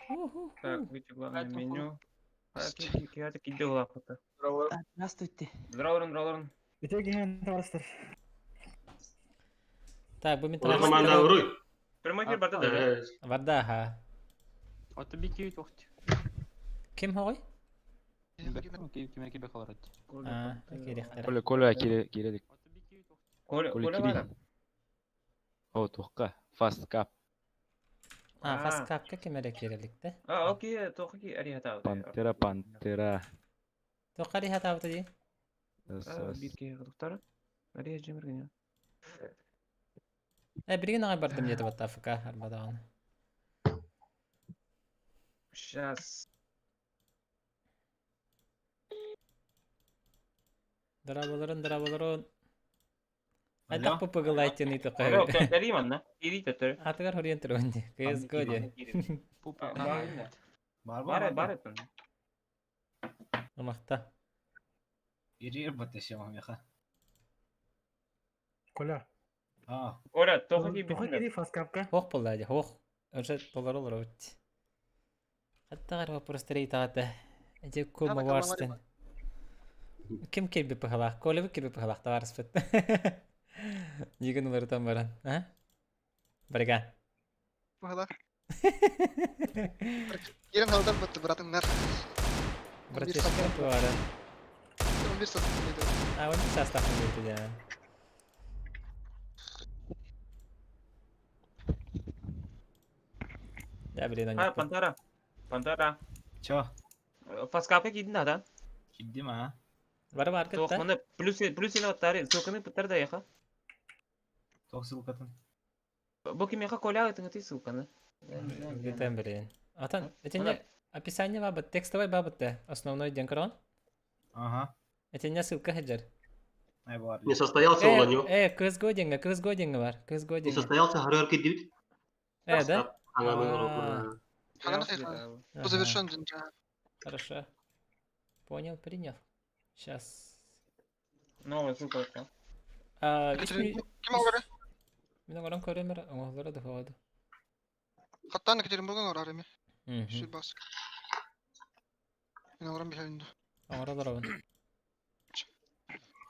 Так, выйти в главное меню. Здравствуйте. Здравствуйте, здравствуйте. Үтө киһин товарыстар. Так, бу мин Олор команда уруй. Прямой эфир барда да. Барда, ага. Ото бики тохт. Ким хоҕой? Ким кибе халарат. А, кириэхтэрэ. Коля, Коля, кире, кире, Коля, Коля, Коля кири. бара. О, тухка, fast cup, А, фаскапка ким эрэ киирэликтэ. А, окей, тохки ари хатаабыт. Пантера, Пантера. Туохха ари хатаабыта дии? Бирке хатыктара. Ари жемерген. Э, билигин аҕай бардым диэтэ батта АФК арбадаҕын. Сейчас. Дорабаларын, дорабаларын. Хайдах пупыгылайтын Алло, ыытык. кэри манна. Кири төтөр. Атыгар хоруйан турабын дии. CSGO диэн. Бар, бар, бар. Ымахта. Ирир батташамамеха. Коля. А, Оля, тохки Тоха кири фаскапка. Хоох буолла дии, хоох. Уже толору олоробут. Хаттаҕар вопростары ыйтаҕата. Эти кума варстен. Ким кирби пыхалаах? Колебы кирби пыхалаах товарыспыт. Дигин уларытан баран. А? Барыга. Пыхалаах. Кирен халдан бытты братыңнар. Братишка туара. 11 сат. А, он состав не будет, да. Да, блин, они. А, Пантера. Пантера. чё? Фаскапка кидин да? Киддим а? Бар бар Тох, кытта. маны плюс плюс ина оттари, ссылканы пытар да яха. Тох ссылкатын. Бу ким яха Коля ты ссылканы. Бүтэн блин. Атан, этинне описание бабыт, текстовый бабыт да, основной ден корон. Ага. Этинне ссылка хаджар. Ай бар. Не состоялся он у него. Э, CSGO деньги, CSGO деньги бар, CSGO Не деньги. состоялся Харер Кидивит. Э, да? А. Бу завершен ден. Хорошо. Понял, принял. Сейчас. Новая ссылка. А, Ким алгары? Мен оңорон көрөмөр, оңолоро да ходу. Хаттан Екатеринбурган орар эми. Сүр бас. Мен орам бихайынды. Оңоролоробун.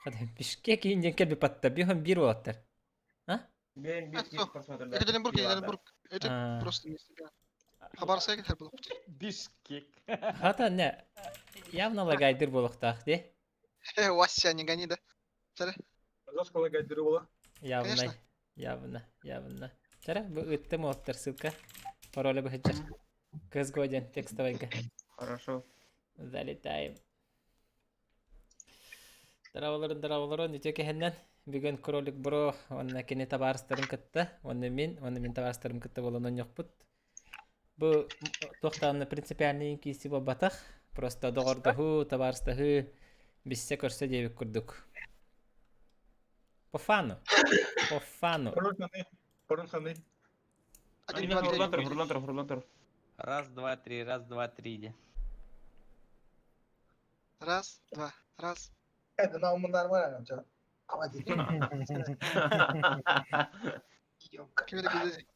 Хады Бишкек инден келби патта, бихон бир болаттар. Мен бир А, просмотр да. Екатеринбург, Екатеринбург. Это А. просто не себя. Хабарсай кетер булып. Бишкек. Хата не, явно лагайдыр болуктаах де. Э, Вася, не гони, да? Жашка лагайдыры була. Явно, Конечно. явно, явно. Чара, бу ыттым оттар ссылка. Пароля быһыджар. CSGO ден текстовайга. Хорошо. Залетаем. Дарабаларын, дарабаларын, үтө кэһэннэн. Бүгүн кролик бро, онна кини табаарыстарын кытта, онна мин, онна мин табаарыстарым кытта болон онньохпут. Бу туохтаанна принципиальный киси буолбатах. Просто доҕордоһуу, табаарыстаһыы, биссе көрсө диэбит курдук. По фану. По фану. Хорун ханы. Хорун ханы. Один, два, три. Хурлан тур, хурлан тур, хурлан тур. Раз, два, три, раз, два, три, иди. Раз, два, раз. Это на уму нормально. чё. Хватит. Ким это киди?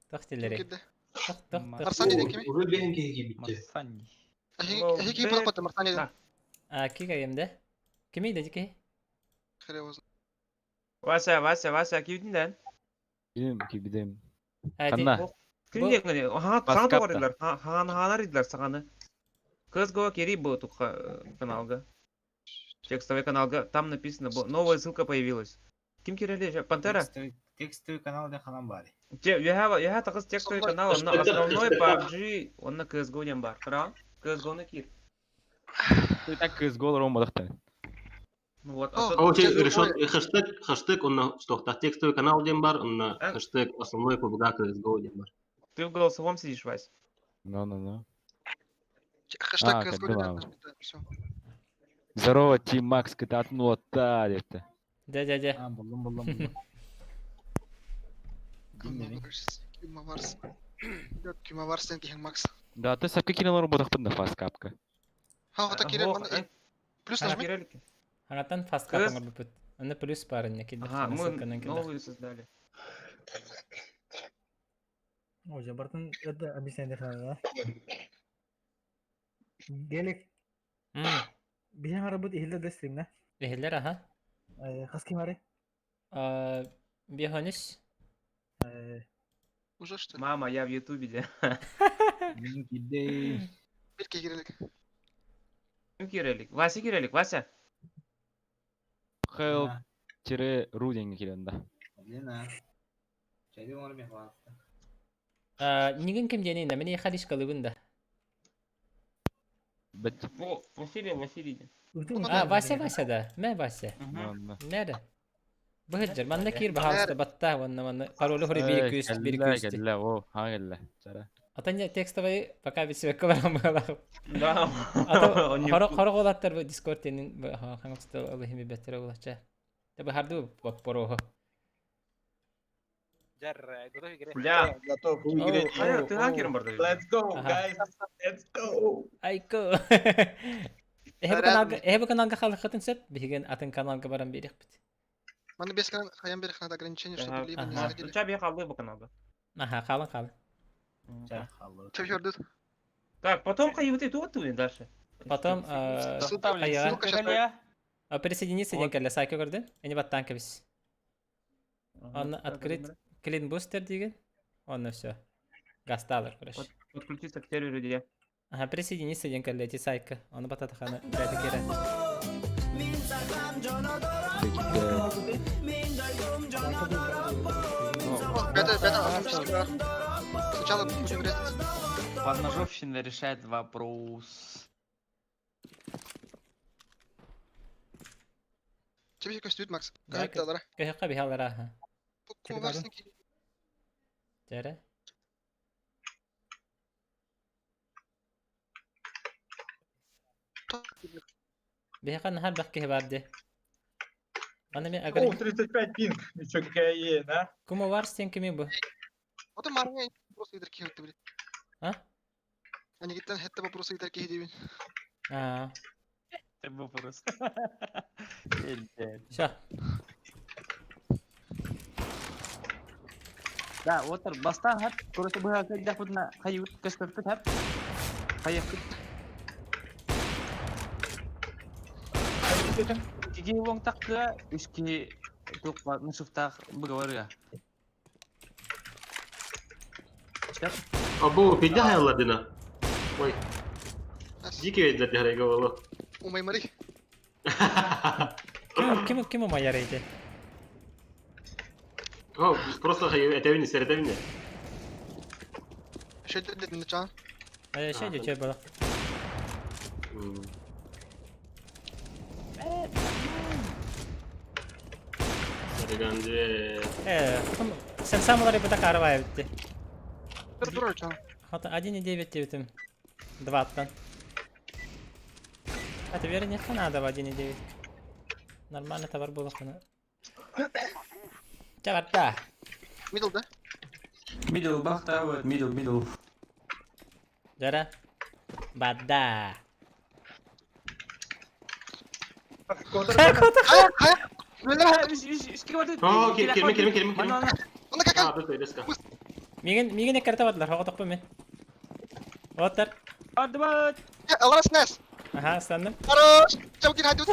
Тох Ким тилери. киди? Тох, тох, тох. Арсений ден кими? Уже бен киги битте. Марсани. Ахи ким булып батты Марсани ден. А, кига емде? Кими деди ки? Хре возна. Вася, Вася, Вася, кидин да? Кидим, кидим. А, Ханна. Ким дегени? Ха, сага Фаскапта. тоғарылар. Хан ханар саганы. CSGO кери был туха каналга. Текстовый каналга. Там написано, было, новая ссылка появилась. Ким кирели? Пантера? Текстовый, текстовый канал для Ханамбари. Те, я такой текстовый канал, он на основной PUBG, он на CSGO не бар. Правда? CSGO на кир. Ты так CSGO ром бадахта. Ну вот, О, а А вот Сейчас решет другое. хэштег, хэштег он на что, так текстовый канал Дембар, он на А? хэштег основной PUBG CSGO Дембар. ты в голосовом сидишь, Вась. Ну, ну, ну. Хэштег А, CSGO как ден дела? нажми, да, всё. Здорово, Тим Макс, кытатну та Дя, дя, дя. А, буллум, буллум, буллум. Диннеми. Кюма Варс. Кюма Варс ден кихин Макс. Да, ты сапка кинул работах на фаскапка. Ха, вот кире мана. Плюс нажми. Ханатан фаска Кыз. оңор бүпүт. Аны плюс барын не кидер. Ага, мы новую создали. Уже бартын это объяснение да. Гелик биһиң арабыт иһиллэр да стримне. Иһиллэр, аха. Хас ким ари? Бихонис. Уже что ли? Мама, я в Ютубе, де. Бир кигирелик. Ким кирелик? Вася кирелик, Вася. Help-ru диэҥҥэ киирэн да. Лена. Чайды оҥор мен хваста. Нигин ким диэнин да, мин халишкалыбын да. Бэт. Во, Василий, Василий. де. А, Вася, Вася да. Мэ Вася. Манна. Нere? Быһыджыр, манна киир баһаалыста батта, уонна манна паролу хури бир күүс, бир Кэллэ, күүс. кэллэ, о, ха кэллэ. Чара. Атын текстовый пока бисвекка баран быһалаах. Да. Ато Он не хоро хоро голаттар бу Discord тенин хаңапста алыхими беттер олача. Таба харду боппорого. Бля. Готов к игре. А, ты хакером барда. Let's go, Ага. guys. Let's go. Айко. Эхе бу каналга, эхе бу каналга халыкатын сеп, биген атын каналга баран берих бит. Маны бес хаян бер надо ограничение, чтобы либо не заходили. Ча бия қалды бу каналга. Аха, халын халын. Че көрдүт? Так, потом кайыбыты туот ты дальше. Потом Ссылка, хайа. ссылка сейчас. Присоединиться ден кэллэ сайка көрдүн. Эни баттан кебис. Онно открыть клин бустер деген. Онно все. Гасталар, короче. Подключиться к серверу где. Ага, присоединиться ден кэллэ эти сайка. Оны бататахана бәді кере. Это, это автоматически бар. Сначала будем резаться. Подножовщина решает вопрос. Тебе көстүт, Макс. Давай, Как далара? Кыһыкка биһалар аха. Кумарсың ки. Тере. Биһака нахар бак киһи барды. Аны мен О, агар 35 пинг. Еще какая е, да? Кума бар сен кими бу? Ото марня просто идер ки өттү били. А? Ани гиттен хетте вопросы идер ки дибин. А, Это вопрос. все. Да, вот бастан хат, короче, быга кэлдэх бутна хайут көспөппүт хап. Хайыппыт. Киги воң такка үски тук нашыфтах быга А бу пидя хайалладына. Ой, дикий ведь для говорила. Умай мари. Ким ким ким майар эти? О, просто это не середовине. Шөйдер дедин чан. Э, шей дече бала. Сарыганже. Э, сен самолары бу такарвай битти. Тур тур чан. Хата 1.9 девятым. 2 тан. Это верно не надо в 1.9. Нормально товар было хана. Чаварта. Мидл да? Мидл бахта, вот, мидл, мидл. Жара. Бада. Хая, хая. Нелер О, кирме, кирме, кирме, кирме. Онда как? А, быстро, резко. Миген миген карта бадлар, хага токпы мен. Оттар. Ардыбат! Алара снес. Аха, станным. Хорош. Чаб кин хайдут.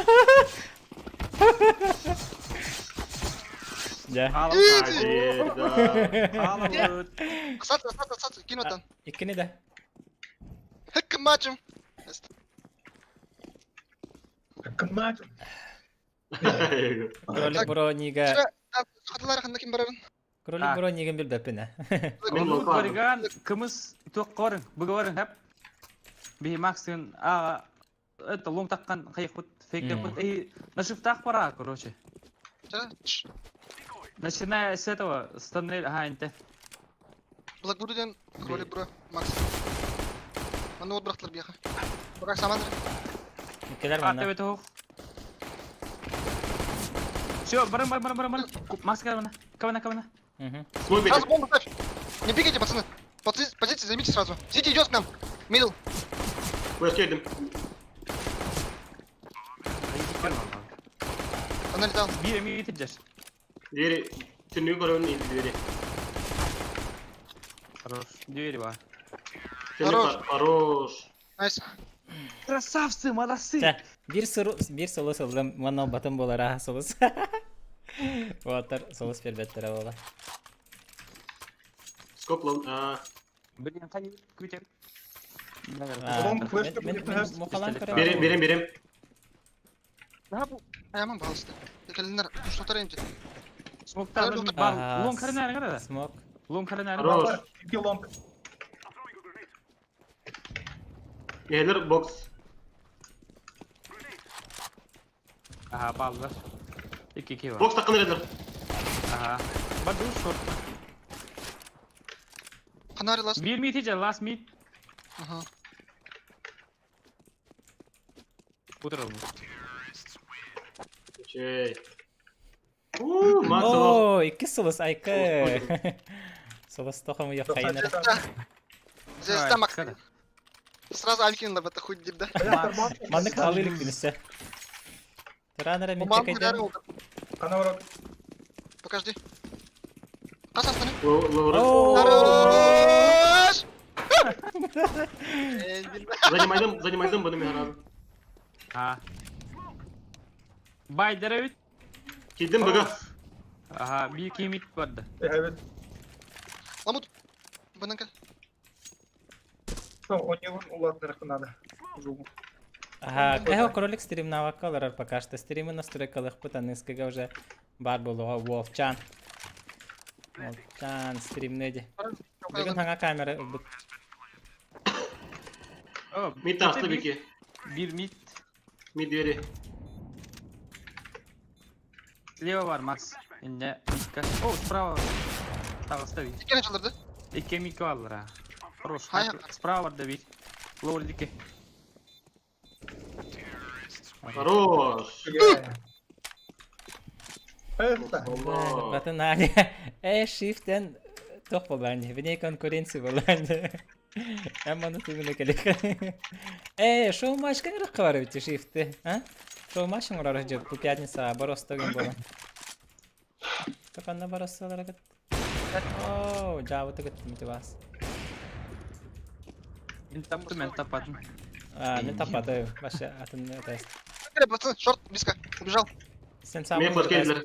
Да. Победа. Алабыт! Сат, сат, сат, кин отан. Иккини да. Хек матчым. Мать. Кролик бро нига. Хатылар ханда ким барарын? Кролик бро нигин бил бепине. Мен Оннук лока. барыган кымыс тук корын, быга хап. Би Максын, а это лоң таккан хайыппыт, фейк И на шифтах пора, короче. Начиная с этого, с тоннеля, ага, инте. Блэк Будуден, кролик бро, Макс. Маны от брахтылар бияха. Бакак самандыр. Келер А, манна. тебе тух. Все, барым, барым, барым, барым. Макс, кабана, кабана, кабана. Мгм. Свой Сразу бег. бомбу ставь. Не бегайте, пацаны. Позиции займите сразу. Сити идет к нам. Мидл. Ой, скидым. Она летала. Бир, ми тиджеш. Двери. Түннү көрөбүн двери. Хорош. Двери бар. Хорош. Хорош. Nice. Красавцы, молодцы! Чэ, биир сыру биир сылы сыллым уонна батым буолар аа сылыс. Уолаттар сылыс биэрбэттэрэ буола. Скоп лон. А, Блин, хайы күтер. Лонг флешка Мен будет, мен ага. мухалаан Пистолет. Берем, көрөбүн. берем, берем. Аяман, пожалуйста. Кэлиннэр, что-то рейнджи. Смоктар бар. Ага, Лонг харынары кара. Смок. Лонг харынары. Хорош. Иди лонг. Нелер бокс. Ага, баллар. 2-2 бар. Бокс такын эрелер. Ага. Бар ду шорт. Канари last. Bir mid же, last mid. Ага. Утырыл. Чей. У, Макс лох. Оо, икки сылыс айка. Сылыс тохом уйах хайнара. Здесь там Макс. Сразу авикин это хуй дип, да? Маннык халыйлык бинесе. Туранара мен Мам, чекайдем. Канаворот. Пока жди. Қас астаны. Лоурен. Оо. Хорош! Занимайдым, занимайдым бұны мен харазым. А. Бай деревит. Кидим бұға. Ага, bir iki mid барды. Evet. Ламут. Бұның кел. Ну, у него уладнырых надо. Жугу. Ага, кайхо кролик стрим навакка олорор пока что. Стримы настройкалых путанынскага уже бар болуға Волчан. Волчан стримнеди. Бүгін хаңа камера бұт. О, Мид тасты беке. Bir mid. Мид двери. Слева бар, Макс. Инде мидка. О, справа. Тағыста бит. Икені жылдырды. Икки мидка барлар, а. Хорош. Хай, Справа бар да бит. Лоур дике. Хорош. Это. Allah. Батын али. Э, шифтен тоқ боланди. Вне конкуренция боланди. Әм оны түбіне келек. Э, шоу матч кеңірек қывар өте шифты, а? Шоу матч оңырар жеп, бу пятница баростоген болан. Тақанна баростолар кет. Оу, жабыты кеттім өте бас. Мен таптым, мен таппадым. А, мен таппады. Башы атын тест. Пацаны, шорт, близко. Убежал. Сен сам Мен флеш келділер.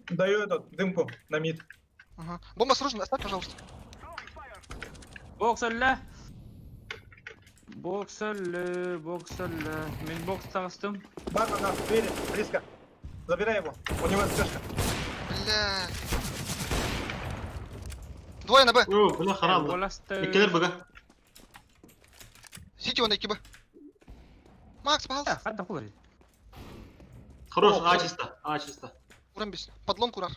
Даю этот дымку на мид. Ага. Бомба срочно, оставь, пожалуйста. Бокс өллі. Бокс өллі, бокс өллі. Мен бокс тағыстым. Бар на двери, близко. Забирай его. У него флешка. Бля. Двое на Б. О, бля, харалды. Голасты. Иккелер бұға. Сити он Б. Макс, пожалуйста. Қанда қолар еді. Хорош, А чисто, А чисто. Урамбис. Подлон курар.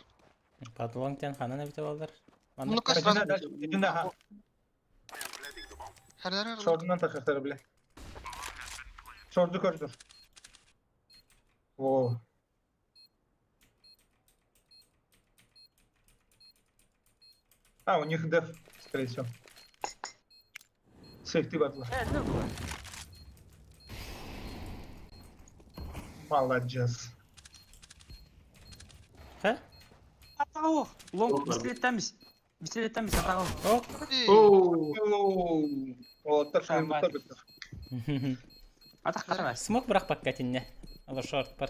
Подлон тен ханан әбіте балдар. Ну-ка Иди сразу. на, дальше. Иди на, ага. Хар-хар-хар. Шордунан тахахтары, бля. Шорду көрдүр. Во. А, у них деф, скорее всего. Сейфти батла. Молодец. Ха? Атағау. Лонг, Лонг бар. пистолеттәміз. Пистолеттәміз, атағау. Ок. Оу. Оу. Вот так что Нормально. Атақ қатар. Смок бірақ пакка тинне. Ала шорт бар.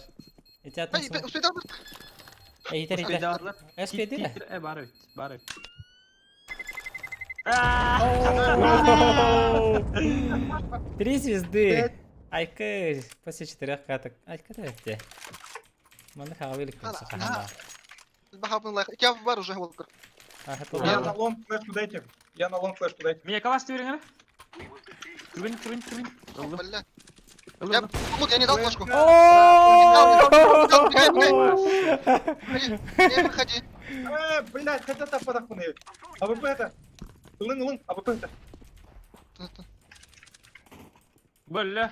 Ити атын Ай, смок. успей дал. Эйтер итер. Эспейди ле. Э, бар бит, бар бит. Три звезды. Айка после четырех каток. Айка да өтте. Маны хавилик Ана, саханда. Бахабын лайк. Я бар уже волкер. Я на лонг флешку дайте. Я на лонг флешку дайте. Меня калаш беріңір. Түрбін, түрбін, түрбін. Ылы, Бля. ылы, Я, ылы. Лут, я не дал флешку. Не выходи. Блядь, хотя там подохуны. АВП это. Лын, лын, АВП это. Бөлі.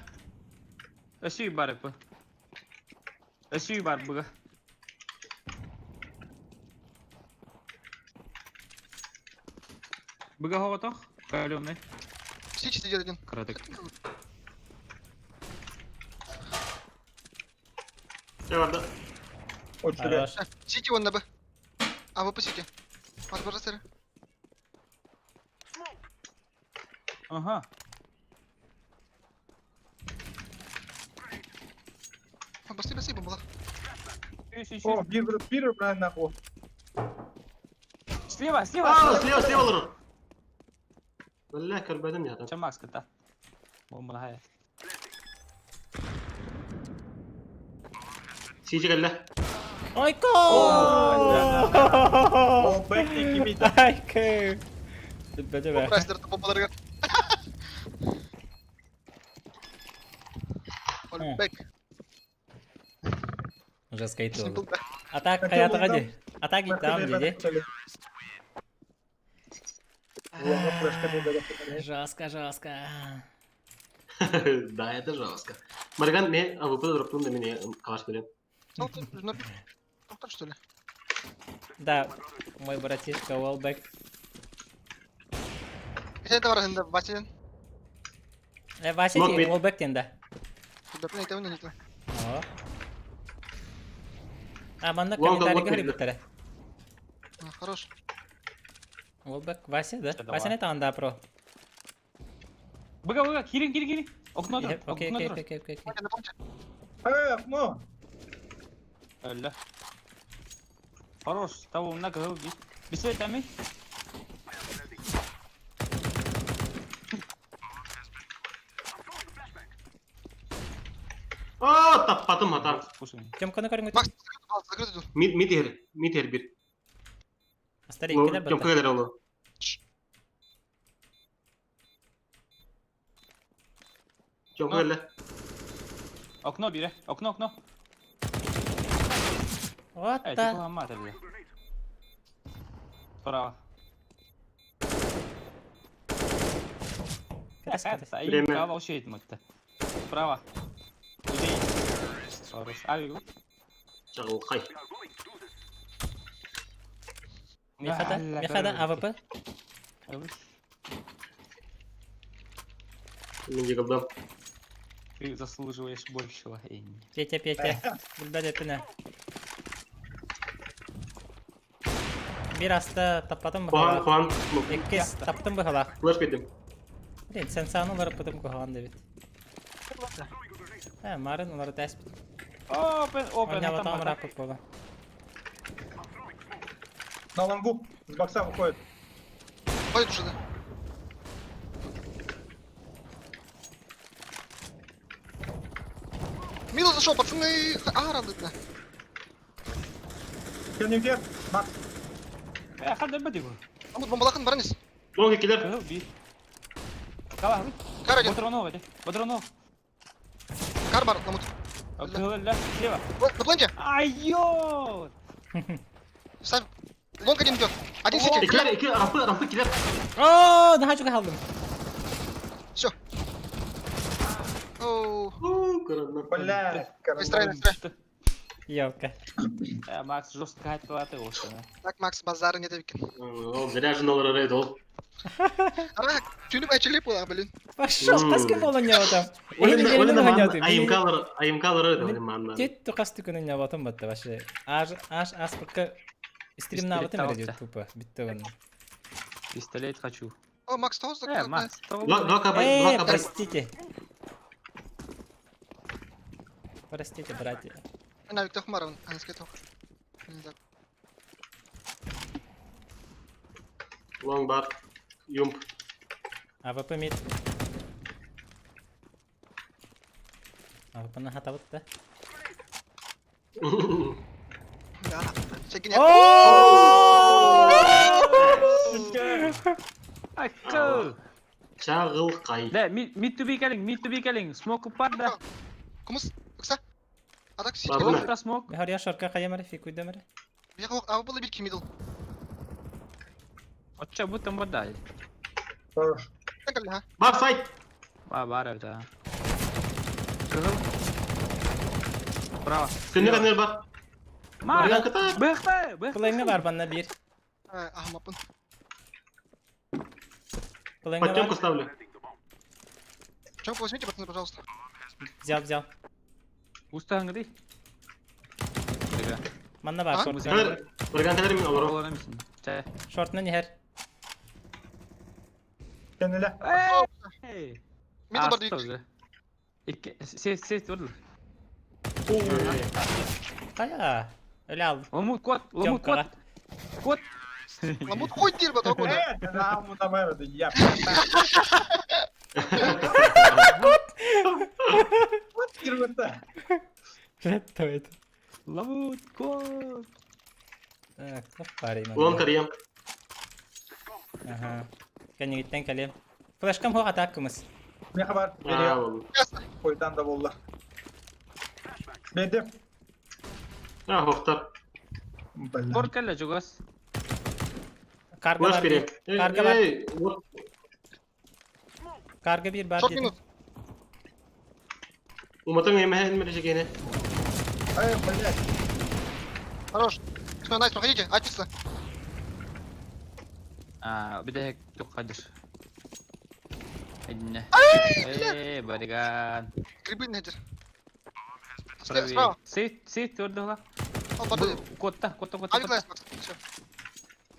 Өсүй бар бұл. Өсүй бар бұғы. Бұға хоғытық. Көлімні. Сити сидит один. Қырадық. Все, барды. Очень Хорош. Сити он на Б. АВП Сити. Макс, пожалуйста. Ага. Басты, басты, бомбалар. О, бир, бир, брат, нахуй. Слева, слева. А, слева, слева олорор. Бля, көрбөтүм я. Че Макс кыта? Бомба хай. Сиджи кэллэ. Ойко! О, бэк, кимита. Айко! Бөтө бэ. Прайстер бомбаларга. Бэк. Уже скайтыл. Симпл Б. Атак хаятыга ди. Атак там ди. Жестко, жестко. Да, это жестко. Марган, мне АВП дроптун на меня калаш берем. Доктор, что ли? Да, мой братишка Уолбек. Это бар хында Василин. Вася Смок ти мид. Уолбек тен да. Да, не там, не там. О. А, манна Лонг, комментарий лонг говори мид. буттара. Хорош. Уолбек Вася, да? Что-то Вася не там, да, про. Быга, быга, кирин, кирин, кирин. Окно дро, Окей, окно окей, дро. окей, окей, окей. На понте. Окно. Өллө. Хорош, того на кого бит. Бисет ами. О, таппатым хата. Тёмка на көрүңүт. Макс, закрыт, закрыт. Мид, мид ер, мид ер бир. Астари килер Тёмка бата. кэлэр олу. Тёмка кэллэ. Окно бире, окно, окно. Вот Эй, та. типа мат эле. Справа. Катас, катас. Время. Время. Справа. Иди. Хорош. Авик. Чагылкай. Мехада, мехада, АВП. Мин жыгылдым. Ты заслуживаешь большего, Энни. Петя, Петя. Билбет эпине. Бир аста таппатым Хуан, бахала. Хуан. Эккес таптым бахала. Флеш бердим. Блин, сен саны олар потом кухаган дебит. Э, марын олар тәс бит. Опен, опен. Оня ватам рапы кола. На лонгу с бокса выходит. Ходит уже, да. Мидл зашел, пацаны. А, рады, да. Кеннинге, Макс. Э, хады бадигу. Амут бомбалакын баранис. Лонг килер. Кыл би. Кала, Кар один. Батронов, эти. Батронов. Кар бар, ламут. Кыл ля, слева. На планте. Айо! Ставь. Лонг один идет. Один сити. Килер, ики рампы, рампы килер. О, да хочу калдым. Все. Оу. У, корона. Бля, Быстрее, быстрее. Елка. Э, Макс жестко хотела ты уж. Так, Макс, базара нет эбикин. Ол заряжен олар арайды ол. Ара, тюнүп ачылып була, блин. Пошел, каскы болон я там. Айымкалар, айымкалар арайды ол манна. Тет тукасты күнүн я батым батты вообще. Аж аж ас пока стрим на батым берет тупо. Битте он. Пистолет хочу. О, Макс, того Э, Макс, того. Два, два кабай, два Э, кабай. простите. Простите, братья. Навик тохмар, анаска тох. Лонг бар. Юмп. АВП мид. АВП на хата бытты. Да. Чекин. Айкыл! Чагылкай. Да, мид to be келиң, мид to be келиң. Смок бар да. Кумус, ыкса. Атак сити. Бар, Лонгта смок. Мехар я шорка каямары фикуйдамары. Бияка АВП бир ким мидл. Отча бутан бадай. Хорош. Калли, ха. Бар сайт. Ба, бар да. Кызыл. Право. Күнү каныр бар. Ма, Марган кыта. бэхта, бэхта. Кылыңы бар банна бир. Ахмапын. Кылыңы Подтемку бар. ставлю. Чемку возьмите, пацаны, пожалуйста. Взял, взял. Устаңды. Манна бар А? шорт. Кэлэр, Барган кэлэр мин олору. Олорор мисин. Чэ. Шортынан иһэр. Кэннилэ. Эй. Мидл бар Аста уже. Икки сет сет ордур. Хайа. Өлө ал. Ламут кот, ламут кот. Тёмкаҕа. Кот. Ламут хуй дир ба току да. Э, нааму тамара да я. Вот кирбета. Реттовет. Ламут кот. Так, парень. Улан карьям. Ага. Кэннигиттэн кэлиэм. Флешкам хоқ атаак кымыс. Не хабар. Аа, болду. Ясно. Койтан да болла. Бедем. Аа, хохтар. Бля. Кор кэллэ чугас. Карга Флеш бар берем. дии. Карга бар. Эй, вот. Карга биир бар Шорт диэтим. минут. Уматың эмэһэн мэришекене. Эй, блядь. Хорош. Все, найс, проходите, ачится. Аа, бидэһик тух хадыр. Эдинне. Эй, бариган. Грибы нетер. Слева, справа. Сет сет ордула. Ал барды. Котта, котта, котта. Авик лайс, Макс. Все.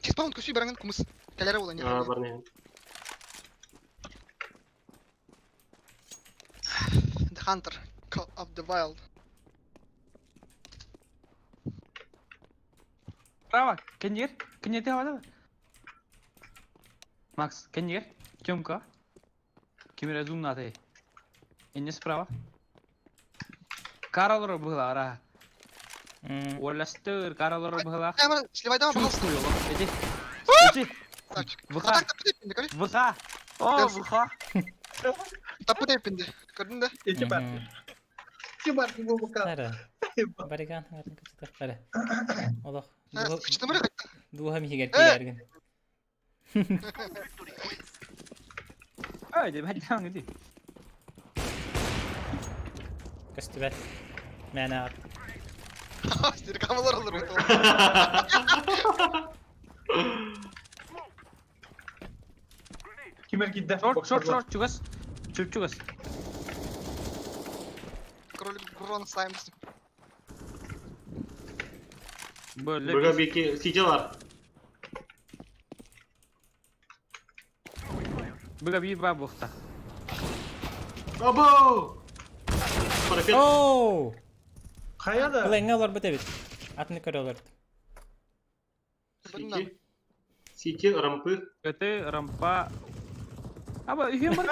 Чиспаун көсүй баранган кумыс. Кэлэрэ була не. Аа, барне. The Hunter. Call of the Wild. Право, кеннер, кеннер давай, давай. Макс, кеннер, Тёмка. Кемере зум наты. Энне справа. Каралор была, ара. Уолластыр, каралор была. Камера, сливай давай, пожалуйста. Чувствую, иди. Иди. Красавчик. ВХ. А так тапы пинди, көрі. ВХ. О, ВХ. Тапы пинди. Көрдің да? Эти бар. Эти бар не бука. Нара. Бариган хаңатын кычытык бары. Олох. Кычтым бары қайтты. Духа михигер киэргин. Ой, деп хәддәң иди. Көстүбэт. Мәнә ат. Сіздер камералар алыр өтіп. Кимер кидде. Шорт, шорт, шорт, чугас. Чуп чугас. Кролик Брон Саймс. Бөле. Быга бики сидялар. Быга би ба бухта. Або! Парапет. Оу! Хая да. Бұл олар бит. Атны көрө олар. Сити. Сити, рампы. Көтө рампа. Аба, үйем бар.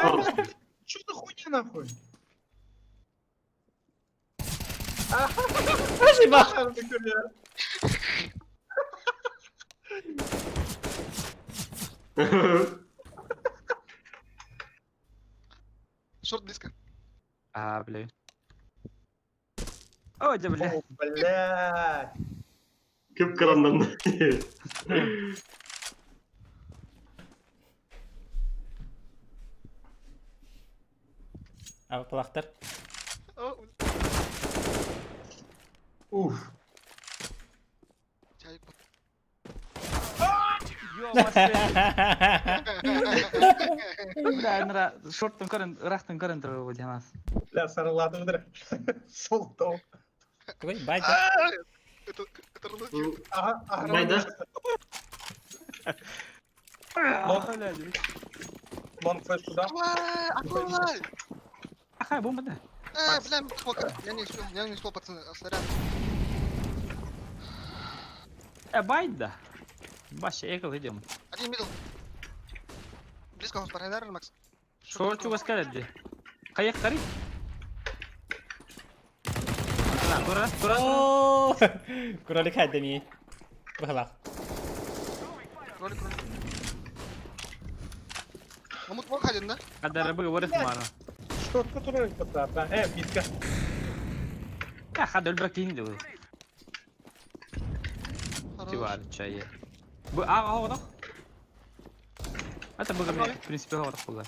Чё за хуйня нахуй? Спасибо. Шорт близко. А, бля. Ой, да, бля. О, блядь. Кып кырандан. А плахтар. О, Уф. чайк. Бля, нра, шорттан көрін, ырақтан көрін тұрғы бұл жанас. Бля, сарылады бідір. Сол тау. Какой байда. Это это рулетки. Ага, ага. Байда. Лонг флеш туда. Давай, открывай. Ахай, бомба да. Э, бля, сколько? Я не успел, я не успел, пацаны, сорян. Э, байда. Баша, экл идем. Один мидл. Близко он спарайдар, Макс. Шорт чугас кәләді. Қаяқ қари? Тура, тура, тура. О! Кролик хаддами. Бахлах. Кролик, кролик. Мамут вон один, да? Қадары бұғы орыс мара. Что, который пота? Э, битка. Я қады өлбірек дейін де бұл. Хорош. Тивар, чайы. Бұл аға оғыдық. Это бұғы мен, в принципе, оғыдық бұл.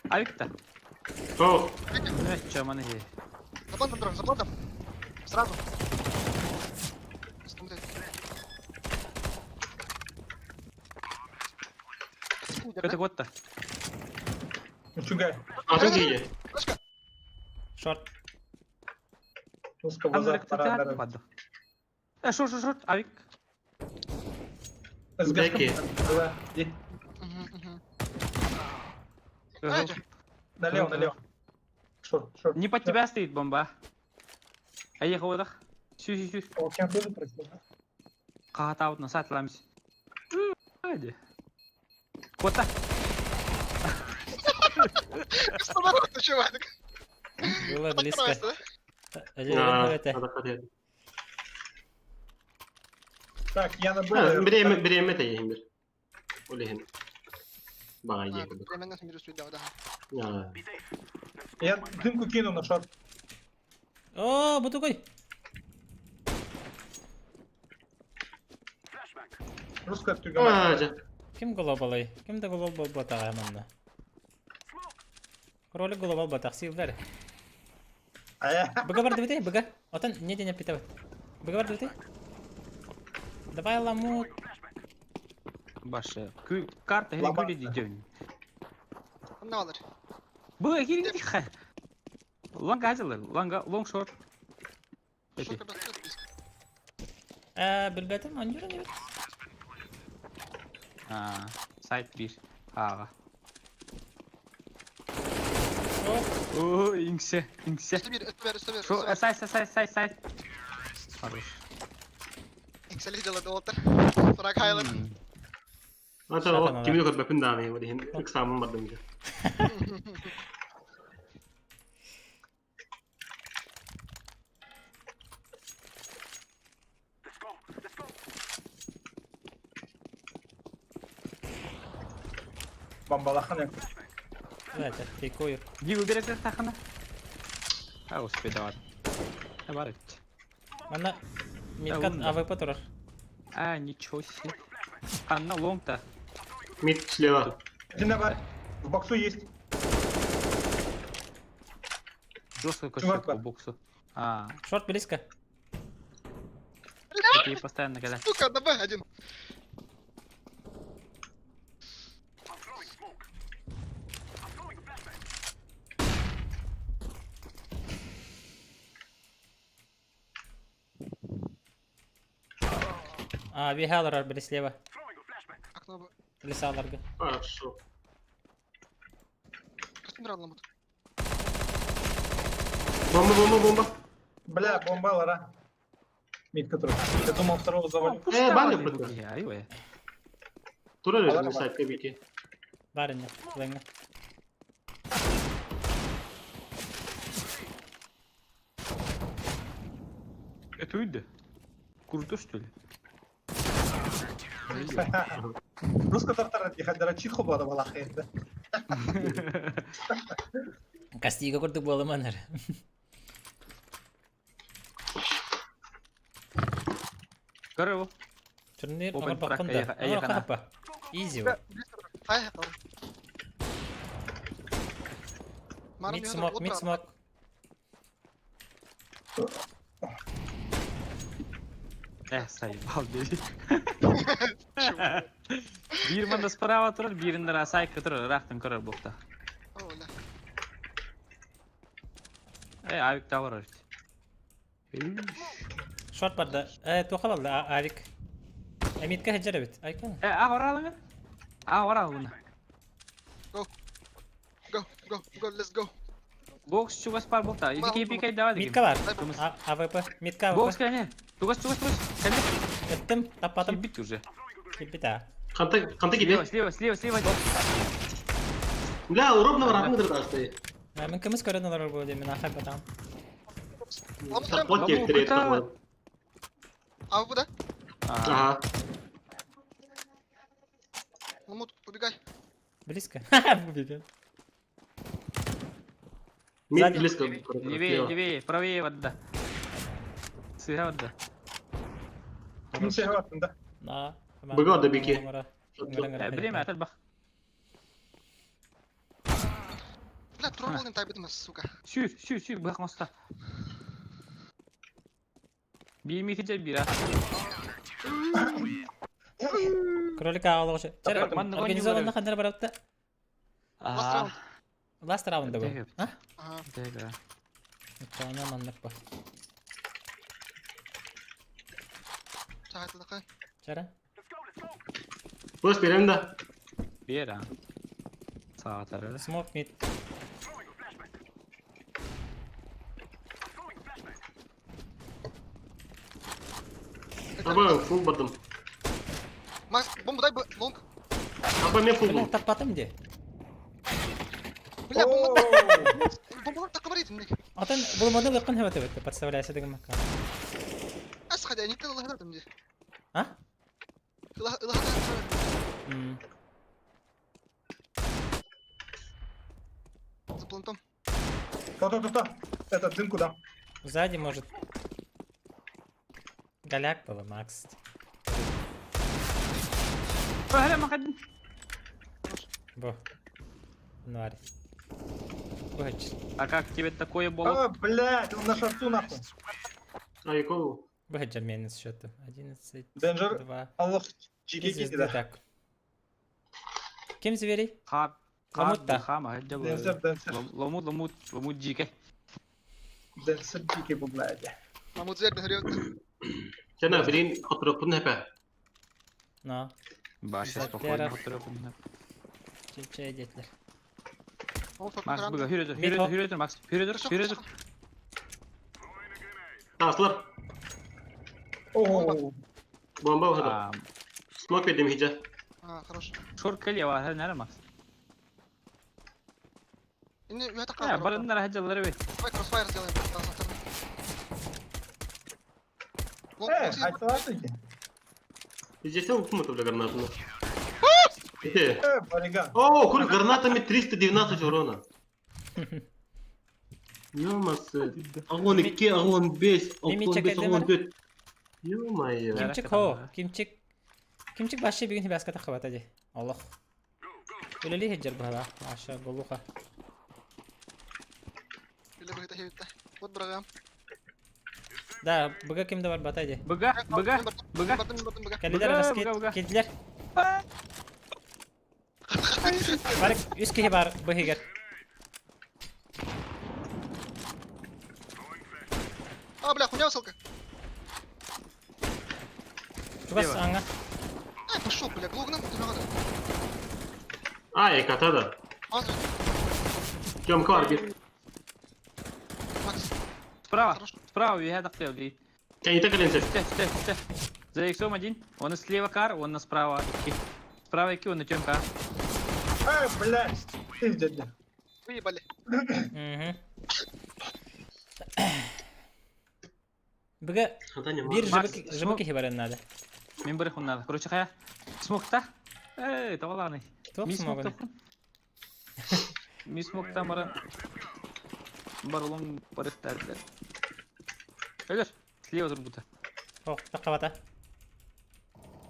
Авикта. О, Э, чаманы хе. За плантом, дрон, за плантом. Сразу. Смотри. Это год-то. Учугай. атын киге. Флешка. Шорт. Узко базар парадары. Short, short, short, авик. СГшка. Была. Где? Налево, налево. Short, short. Не под тебя стоит бомба. А ехал выдох. Сю, сю, сю. О, кем тоже просил, да? Катаут на сайт ламс. Кота. Было близко. Так, я на Б. Время, время это я имер. Олеген. Багай Я дымку кину на short. О, бу такой. Русская тюга. Ким глобалый? Ким да глобал батаға манна? Кролик глобал батақ силдер. Быга бар дебите, быга. Отан не день питават. Быга бар дебите. Давай ламут. Баша. Карта или Ломаться. күлі деден. Не алыр. Бұл хирин тиха. Лонг азылы, лонг лонг шорт. Билбетим, анюра не бит. А, сайт бир. Ага. О, инксе, инксе. Шо, сайт, сайт, сайт, сайт, сайт. Хорош. Ата кими көрбөпүн дааны, олеген экзамен бардым. Бомбалахан. Это, фейкую. Дигу берет тахана. А, успей давай. Давай. Манна миткат АВП турар. А, ничего себе. Анна лонг-то. Мид слева. Один давай. В боксу есть. Жестко Чувак, кошек по боксу. А, Short близко. такие постоянно когда. Сука, давай один. А, вихалар были слева. Окно. Лесаларга. Хорошо. Бомба, бомба, бомба. Бля, бомба, лара. Мид который. Я думал, второго завалю. Баня просто. Тура лежит на сайт кабики. Барыня, лэнга. Это уйди. Круто, что ли? Русская тартара, тихо, чиху была балахает, да? Кастига курдук буолла манар. Короче, Турнир Open оҥор баккун track, да. эйха- эйхана. Оҥор Изи. Mid smoke, mid smoke. Заебал, бери. Бир манда справа турар, бирин сайка турар, рахтын көрөр букта. Авик та бар. Short барда. Туха балда авик. Мидка хеджер бит. Айкон. А оралыңы? А оралыңы. Go. Go, go, go, let's go. Бокс чугас бар букта. Иди пикай давай. Мидка бар. АВП. Мидка АВП. Бокс кәне. Тугас, тугас, тугас. Кәне. Эттим, таппатым. Бит уже. Килбит а. Канта, канта Слева, киде. слева, слева, слева. Бля, уробно баратын дырдасты. Мен кымыс көрөн олорор бу мен ахай батам. Вот тебе Куда? А вы да? Ага. Ламут, убегай. Близко. Убегай. Мид Сзади. близко. Левее, левее, правее вода. Сыга вода. Ну, все, да. На. Быга да бики. Время аталбах. Бля, троллинг тайбит нас, сука. Сюр, сюр, сюр, бах моста. Бими хиджа бира. Кролик аалыгы. Чер, Манны организованно хандар барапта. Last round. Last round бу. Дэгеп. А? Ага. Дега. Чана маннык ба. Саһайтылака. Чара. Бос берем да. Бер а. Саатар. Смок мид. Аба фул бардым. Макс, бомба дай лонг. Аба мен Бля, фулбум. таппатым де. Бля, бомба. О, Бомба такка бар итин. Атын булмады лыкын хәбәт өтте, представляешь деген макка. Ас хада, не тыл лахадым ди. А? Ла лахадым. М. За плантом. То-то-то-то. Это дымку дам. Сзади может. Голяк было, Макс. Хәле махадин. Бо. Нуарь. Быч. А как тебе такое было? А, блядь, он на шарцу нахуй. Ай, кол. Быч джермен с счета. 11, Денджер. 2. Аллах, Три чики звезды да. так. Кем зверей? Ха. Ламут та. Ха, ма, дел. Денсер, денсер. Ламут, ламут, ламут джике. Денсер чики, блядь. Мамут зверь бен Сена блин, отропун хепе. Но. Баша Затеров. спокойно отырып. Чече детлер. Макс, буга хүрөдür, Мид хүрөдür, хоп. хүрөдür, Макс. Хүрөдür, хүрөдür. Таслар. О, Бомба уһада. Смок бердим хиджа. А, хорош. Шорт кэле бар, хәл Макс. Инне үһә Ә, такка. барыннар хаҗалары бит. Давай кроссфайр сделаем. Лонг, э, лонг, айтсаласың. Здесь укму бля гранату. Э. Э, бариган. О, кур гранатами 319 урона. Ёмасы. Агон 2, агон 5, Мими агон 5, агон чекелдем 4. Ё-моё. Кимчик хо, кимчик. Кимчик башы бүгін хибаска тақыбата де. Аллах. Үлели хеджер бұхала. Аша болуха. Или бы это хевитта. Вот брагам. Да, бұға кімді бар бата де. Буга, буга, буга. Бардым, бардым, буга. Кәлелер Бұға, ағас бұға, бұға. келділер. Бар, үс кихи бар бұхигер. А, бля, хуйня высылка. Чугас аңа. Ай, пошел, бля, глугнам, ты надо. Ай, ката да. Макс, Тёмка бар бир. Макс, Справа, хорош. справа, я так делаю. Кәйте кәленсез. Сте, сте, сте. За иксом один. Он слева кар, он на справа ики. Справа ики, он на тём кар. Э, блядь. Ты дядя. Выебали. Мгм. Бұға Хата не бір Макс, жыбы кихи бар надо. Мен бір хуннада. Короче, хая. Смокта. Эй, таваланы. Тоқ Ми смогын. смокта. Ми смокта мара. Бар улон барыктар. Өлөр. Слева турбута. Оқ, тақабата.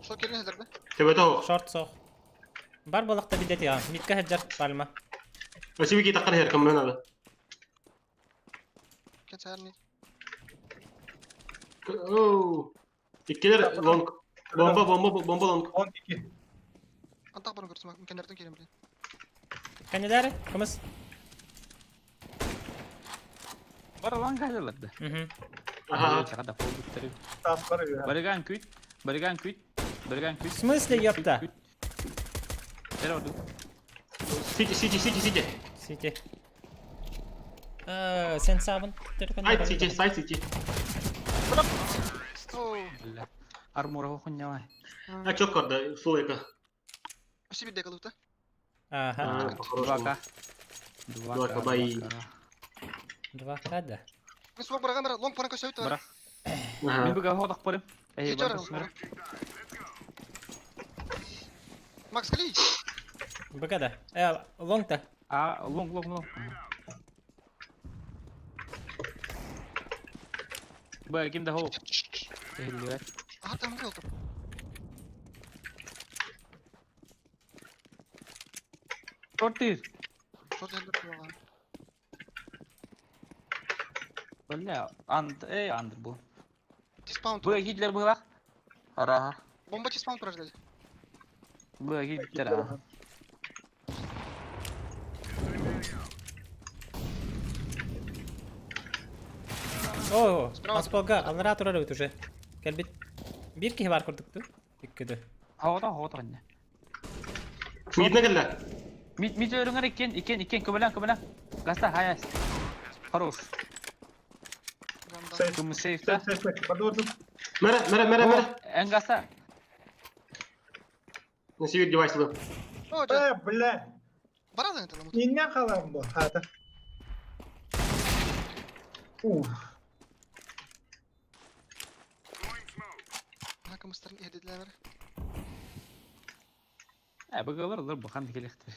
Шо келген хәзер, да? Төбәтә о. Шорт соқ. Бар болақта бидет я. Митка хеджер пальма. Спасибо ки таккан хер кем надо. Кен сәр не. Оу. Иккелер лонг. Бомба, бомба, бомба лонг. Он ики. Антак барын көрсөм, кенерден келем, блин. Кәнелері, кымыз. Бар улан кайларды. Мгм. Ага. Чагада пол буттары. Тас бар я. Барыган күт. Барыган күт. Барыган күт. В смысле, ёпта? Бер орду. Сити, сити, сити, сити. Сити. Э, Сен сабын. Сайт сити, сайт сити. О, Бля. Армура хуйня. А чё карда, слойка. спасибо, дека лута. Ага. А, по-хорошему. 2К. 2К, бай. 2К, да. Мен смок барган бара, лонг баран көсөйт бар. Бара. Мен Ага. буга ходак барым. Эй, Хеджер. бар. Макс, кали. Б да. Э, лонг-то. А, лонг, лонг, лонг. Б, ким да хол. Ага, там был. Тортир. Шо деді? Бля, анд, эй, анд бу. Диспаун. Б, Гитлер была. Ага. Бомба диспаун прождали. Б, Гитлер. а. О, Справа. Асполга, алра турар уже. Кәлбит. Биир киһи баар курдук дуу? Икки дуу. Хоҕото, хоҕото ханна. Мидне кэллэ. Мид мид өрүҥэр иккиэн, иккиэн, иккиэн көмөлөөн, көмөлөөн. Гаста, хаяс. Хорош. Ганда. Сейф. Кым сейфта. Сейф, сейф, сейф. Барды барды. Мэрэ, мэрэ, мэрэ, мэрэ. Эн гаста. Насибир девайс ылым. О, дьэ. Э, бля. Барадан это ламут. Иннен халам бу. Хата. Уф. Накымыстарын иһдедилэр. Э, быгылар ылар бахан келехтер.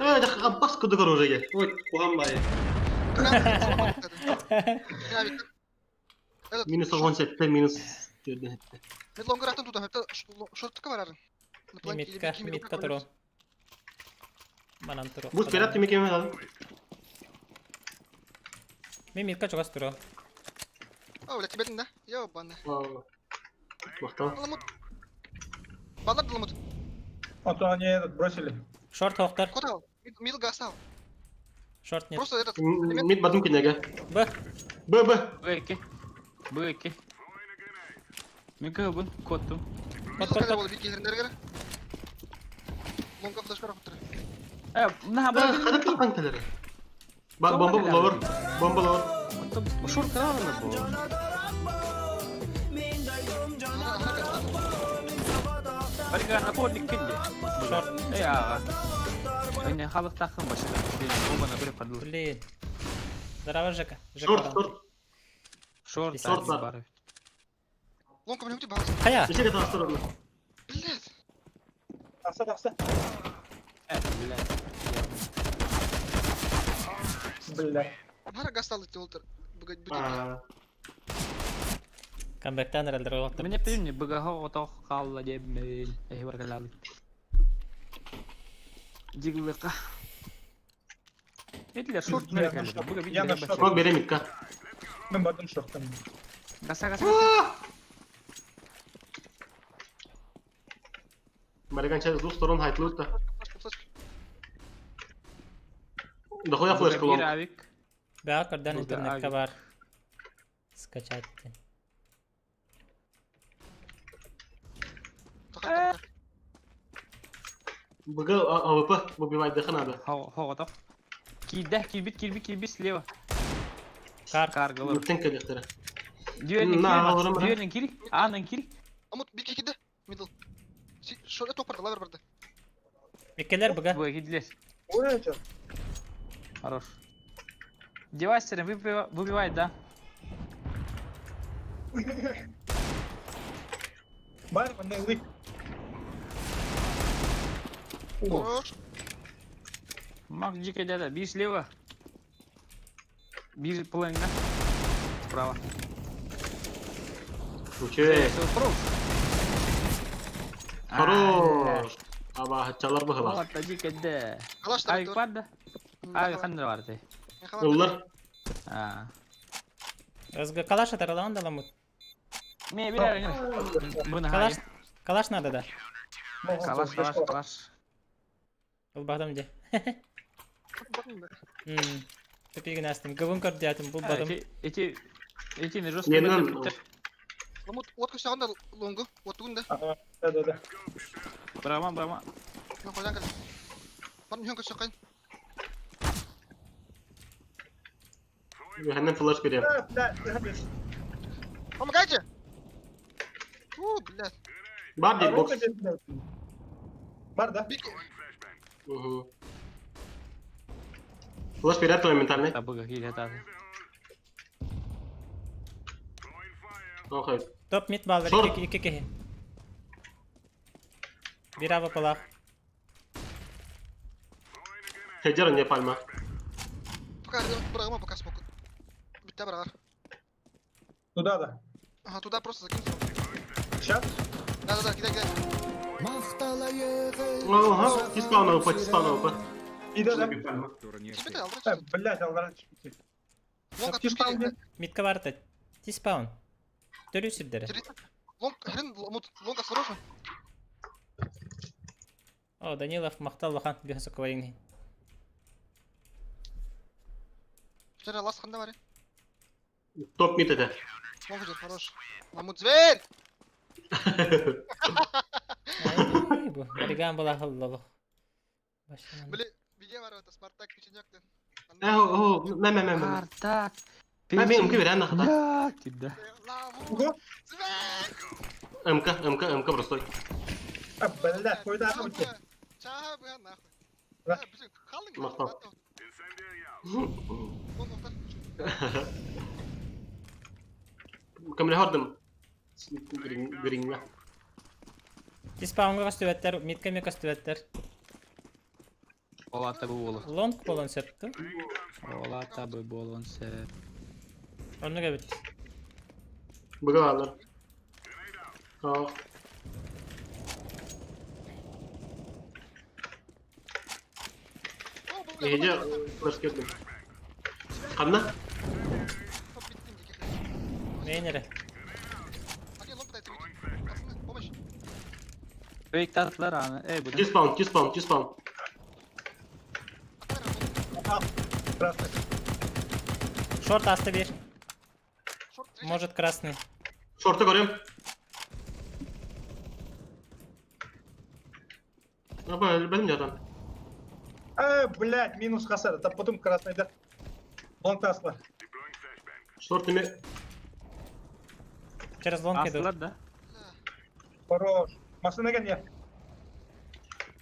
Э, Аббас кудук оружие. Ой, куһаҕан баайы. Минус 17, минус 47. Лонграттан туда, это шортка барарын. Митка, митка туру. Манан туру. Бу спират тимик еме дадым. Мен митка чугас туру. О, бля, тебе да? Ёбана. Махтал. Ламут. Балар ламут. А то они этот бросили. Шорт хоқтар. Куда? Мидл гасал. Шорт нет. Просто этот Мид бадым кинеге. Б. Б, Б. Б2. Б2. Мен кыбын, коттум. Кот, мидл кот, кадр кот. болду бир кехерин Лонга флешка рахыттыр. Э, на, Хадып тапкан келер. Бомба ловер. Бомба ловер. Шорт алды бу. Барыга напорник кинди. Шорт. Э, ага. Мен халық тақым башында. Бомбаны көріп қалды. Блин. Здорово, Жека. Жека Шорт, там. шорт. Шорт, Шорт бар. бар. Лонга блин, ты бас. Хая. Неше катастыр орны. Блядь. Тахса, тахса. Э, блядь. Бля. Нара гасал идти олтер. Бүгін бүтін. Камбэктан эрэлдэр олохтор. Мен эппин быгаха отох қалла деп мен. Эхи бар калалы. Диглыка. Этилер шорт Я мере на келди. шорт. Буга Я на шорт. Мог берем мидка. Мен бардым шорттан. Гаса гаса. Барыганча с двух сторон хайтлут та. Флешка, флешка. Дохуя флешка Бир лонг. авик. Баа көрдөн Бу да интернетка авик. бар. Скачать. Тақыр, тақыр. БГ АВП убивать дыха надо. Хо отох. Килде, килбит, килбит, килбит слева. Кар. Кар голор. Миттен келехтер. Дүйенен На, кил. алырым, бра. Дүйенен кил. Анан кил. Амут бир кекиде. Мидл. Шорт тоқ барды, лавер барды. Миккелер быга. Буга килдилер. Ой, чё? Хорош. Девайсерин выбивает, да? Бар, мында лык. О, Хорош. Мак дикая дяда, бей слева. Бей половина. Справа. Ничего. Всё, хорош. Хорош. Аба хачалар быхыла. Вот, дикая да. Калаш Авик бар да? Авик хандар бар ты. Ыллар. А. Ызгы калаш атаралаан да ламут. Ме билер. Буны Калаш. Калаш надо да. Калаш, калаш, калаш. Ол бадам де. Тупигин астым. Гыбын көрдү бул бадым. Эти эти не жестко. Ненен. Ламут от көшағында лонгу, от тугун да. Ага, да, да, да. Брама, брама. Мен қойдан кел. Бар мен көшақайын. Хәннен флеш берем. Э, бля, бля. Помогайте! У, блядь. Бар дейт бокс. Бар, да? Бир Угу. Флеш берет моментально. Табыга киле та. Окей. Топ мид баллар Шорт. икки икки киһи. Бир АВПлаах. Хеджер не пальма. Пока бырағыма пока смог. Бітті бірағар. Туда, да. Ага, туда просто закинь. Сейчас? Да, да, да, кидай, кидай. Ага, тиспаун АВП, тиспаун АВП. И да, да. Тебе алдыра Э, блядь, алгара. Лонг Тиспаун атып Мидка барта. Тиспаун. Төрүү сирдери. Лонг, хрен, ламут, лонг осторожно. О, Данилов махтал улахан биһа соколайын. Вчера лас ханда бари. Топ мид это. Лох хорош. Мамут зверь! Ай, бу Бариган была хыллолох. Били, видео бар это Спартак печенек-тен. Э, о, мэ мэ мэ мэ. Спартак. Мэ мэ МК берен нахта. Кидда. Ламут зверь! МК, МК, МК простой. А, блядь, куда там идти? Чаа быһа нахуй. Да. Халың. Махтал. Кемле хардым. Грингла. Диспаунга көстүбэттэр, мидка ме көстүбэттэр. Ола табы болу. Лонг болон сөптү. Ола табы болон сеп. Онну кэбит. Быга алар. А. Эһиже флеш кирдим. Ханна? Мейнере. Фейк татлар аны. Эй, бу. Диспаун, диспаун, диспаун. Красный. Шорт асты бир. Может красный. Шорты көрем. Аба, бәлем жатам. А, блядь, минус хасар. Это потом красный, да. Лонг тасла. Шорт неме. Через лонг идут. Астылар да. Хорош. Машина гони.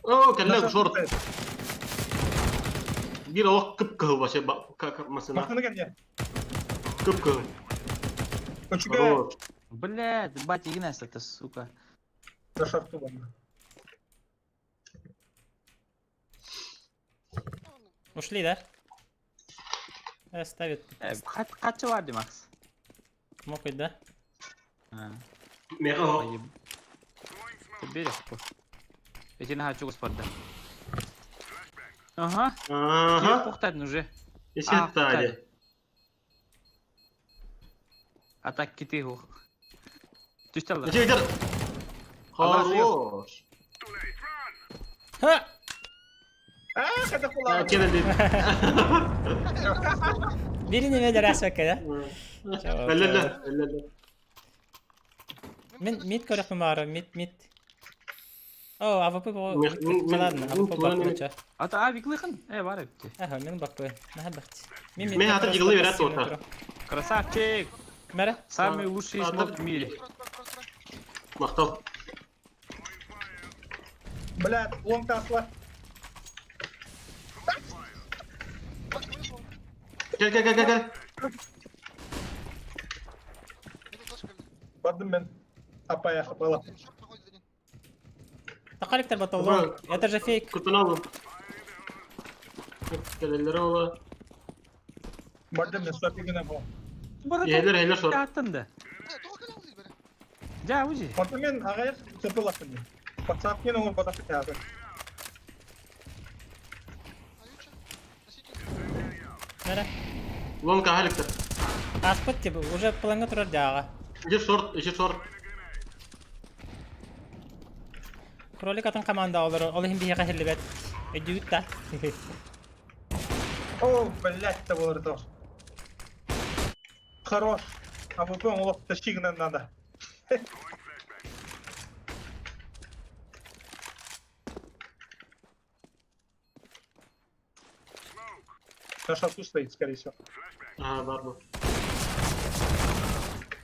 О, кәллә шорт. Бир алак кып кыл вообще как машина. Машина гони. Кып кыл. Учугай. Хорош. Блядь, батя Игнас это, сука. За шорту вам. Ушли, да? Ставит. Качы бар Макс? Мог быть, да? Мега о. Ты берешь по. Эти на хочу господа. Ага. Ага. Пухтадын уже. Исеттали. А так киты хух. Түстәлдер. Ничек итер? Хорош. Ха! А, когда хула. Кеннеди. Бири неме дәрәс да? Әллә, әллә. Мин мид көрөкмүн бары, мид мид. О, АВП бу. Ладно, АВП бакпы. Ата авик лыхын. Э, бар эпти. Аха, мен бакпы. Наха бакты. Мен Мен аты жыгылы берет орта. Красавчик. Мәрі? Самый лучший смок в мире. Мактал. Блядь, лонг тасла. Кел, кел, кел, кел, кел. Бардым мен. Апая хапала. Тақаликтер батал лонг. Это же фейк. Кутун алдым. Келелер ола. Бардым мен сопигіне бол. Ehler, ehler шор. Аттын да. Жа, узи. Бардым мен ағайыр сопилапын. Пацапкин оңыр батапы тәғі. Мәрі. Лонг ахаликтер. Аспыт типа, уже планга турар дяға. Иши шорт, иши шорт. Кролик атын команда олар, ол хим бихе хиллибет. Өдүт та. О, блядь, это было тоже. Хорош. А ВП он лох тащигнен надо. На шату стоит, скорее всего. Ага, бар бу.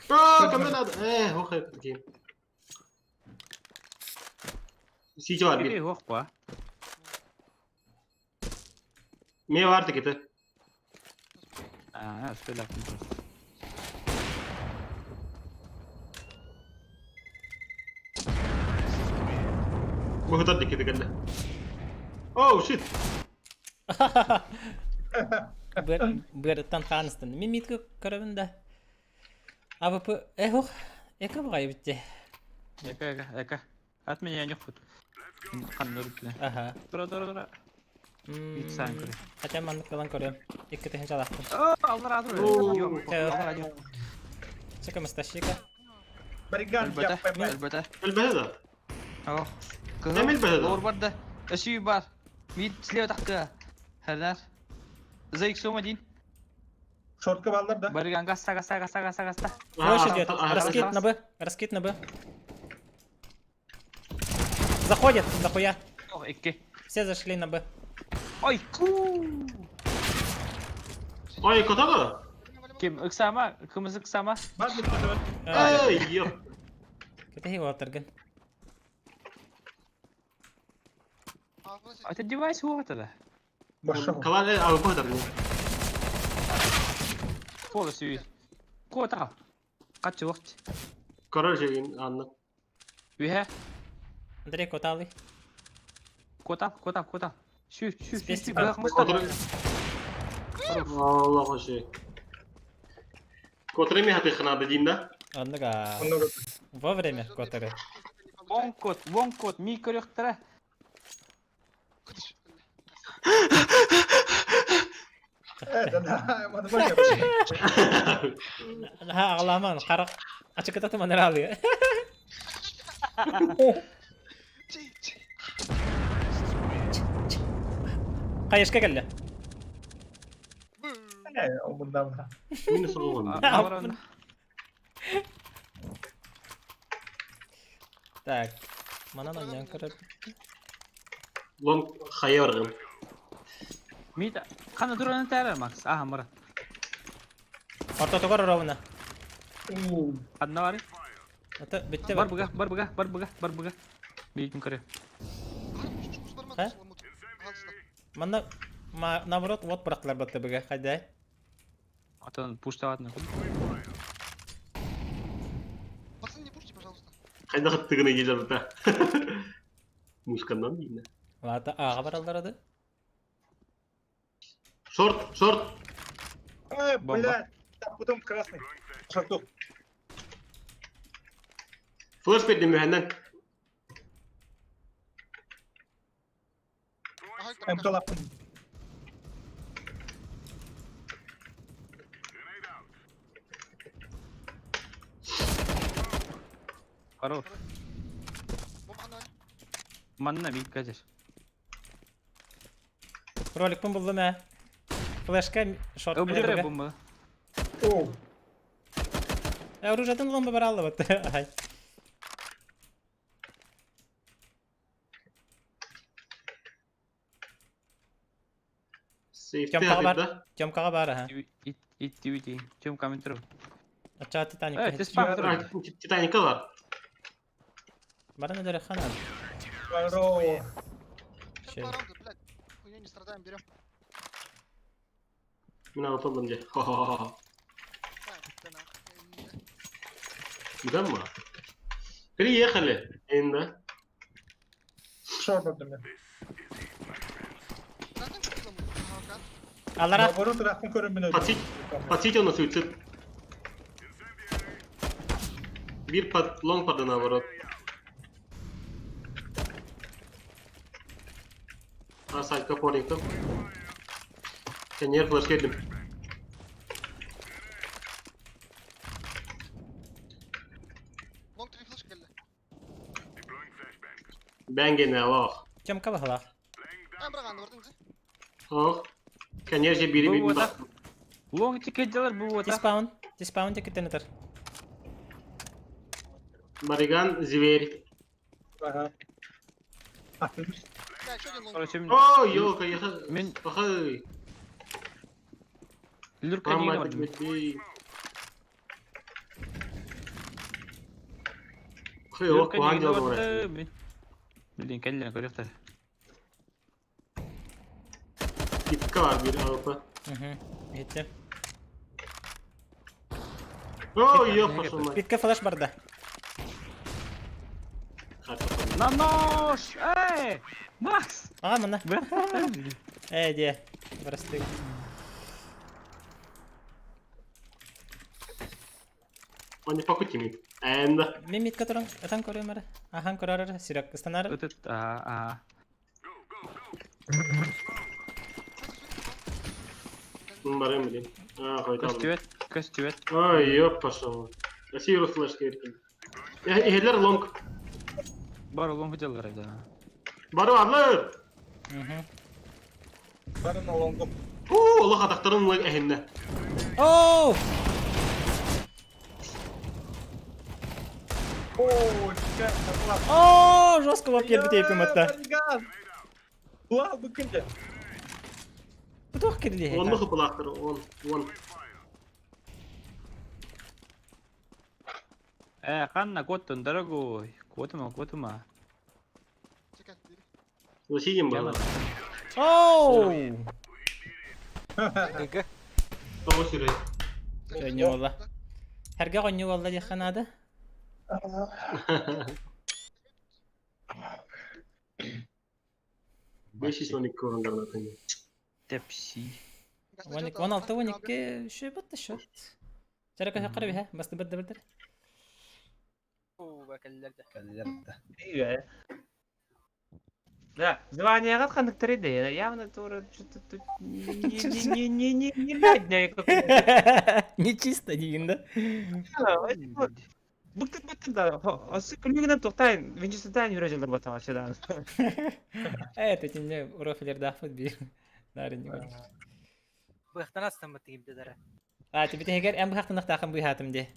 А, кому надо? Э, ох, такие. Сити бар Киты бир. хух па. Ме бар текете. А, успели просто. Бу текете кәллә. Оу, shit. Бырыттан ханыстын. Мен мидке көрөбүн да. АВП эхух эки бугай битти. Эка, эка, эка. От меня не худ. Канныр бile. Аха. Тура, тура, тура. М, Иксан көрө. Хотя маннык кылан көрөм. Икки тыһын жалактым. О, алар атыр. Алар атыр. Чека мастащика. Бариган, я Элбете, поймал. элбете. Әлбәдә да. О. Нәм элбәдә да? Лор бар да. Өсүү бар. Мид слева такка. Хернер. За иксом один. Шортка баллар да. Барыган гаста гаста гаста гаста гаста. Флеш идет. Раскид на Б. Раскид на Б. Заходят, дохуя. Ох, икки. Все зашли на Б. Ой, ку. Ой, котага. Ким ыксама, кымыз ыксама. Бар bir tane var. Эй, ёп. Кете уолтаргын. Это девайс уотала. Башым. Калан алып да. Полностью. Кота. Качы вакыт. Короче, анна. Үһә. Андрей Коталы. Кота, кота, кота. Шү, шү, шү, шү. Спецтика. Быrak мыстар. Аллах вообще. Котреми хаты ханады дейм да? Оннуга. Оннуга. Вовремя которы. Вон кот, вон кот, ми көрөктөрө. Evet, да, маны бар. Ха, аламан, карак. Ачыката манаралы. Кайышка келди. Э, bundan da. Минус оған. Так. Манан ойнан көрөп. Лонг хайа барган. Мид кана туран тәрә Макс. Аха, мара. Ортотугар ровно. Уу. Адна бар. Ата битте Бар буга, бар буга, бар буга, бар буга. Битин көрө. Ха? Манна ма, наоборот, вот бырактылар батты буга. Хайда. Атан пуштаватны. Пацаны, не пушьте, пожалуйста. Қайда қаттығына келе жатыр Мусканнан деймін. Лата ага баралар ады. Шорт, шорт. Эй, Бомба. блядь. Так, потом красный. Шорту. Флеш бердім мөхәннән. МК лапын. Хорош. Манна бит казыр. Ролик булды мә. Флешка шорт. Өбүлөрө бомба. Оу. Оружиятын ломба баралды бат. Ай. Сейфте Тёмкаға бар. хатып да. Тёмкага бар, аха. Ит ит ит Чем комментирую? Ача Титаник. Э, ты спам тур. Титаника бар. Баран өдөрө ханан. Здорово. Щей. Блядь, хуйню не страдаем, берем. Мин алып алдым же. Ха-ха-ха. Güzel mi? Приехали. Енді. Шорт например. Алара. Наоборот, рахын көрін мен Пацит. Пацит оны суицид. Bir pat long pad наоборот. А сайтка форингтон. Сенер флеш келдим. Лонг три флешка келди. Бәнгене алах. Тёмка бахала. Эн бірақ анды бардыңыз, Ох. Конечно, бири Бу бир вот Лонг тикет делар бу вот. Диспаун. Диспаун тикетен атар. Бариган зверь. Ага. Бля, еще один лонг. Короче, мен О, ёлка, я Мен Пахай. люрка деген Мама, бар. Хей, ох, Люрка куан деген делал бар. Мен Блин, кәллән көрөктөр. Китка бар бир АВП. Угу. Кетти. О, ёп, пошел мать. Битке флеш барда. На нож! Эй! Макс! А, мына. Эй, де. Просты. Он не покутимит. Энда. Мен митка туран, атан көрөм ара. Ахан көрөр, сирек станар. Өтөт, а, Барым блин. А, қойта алдым. Көстүбөт, көстүбөт. Ой, ёп, пошел. Россия флеш керкен. Эхелер лонг. Бар лонг делар да. Бару алыр. Барын олонгум. Оо, олох атахтарын ыла эһиннэ. Оу! Оо, дьэ, табылап. Оо, жестко лап кэлбит эйпиматта. Уа, бу күндэ. Бу туох кирилиһэ? Онно хыпылаахтар, он, он. Э, ханна куоттун, дорогой. Куотума, куотума. Василий был. Оу! ГГ. Тоҕо сүрэй. Көнньү буолла. Хэргэ хонньу буолла диэххэ наада. 512 орундарына Тепси. 16 12 шөбөт шөт. Чара көһө қара биһэ, басты бырды бырдыр. Э. Да, звание ханныктары да, явно тоже что-то тут не не не не не Нечисто дейін да. Быктык быктык да, осы күлмегенен тоқтайын, Винчестерден үйрәжелдер батаға шедан. Это тимне урофилердаахпыт биир. Нарын не Быхтан астаммыт тигибдедара. А, тебе тегер эм быхтан быхатым де.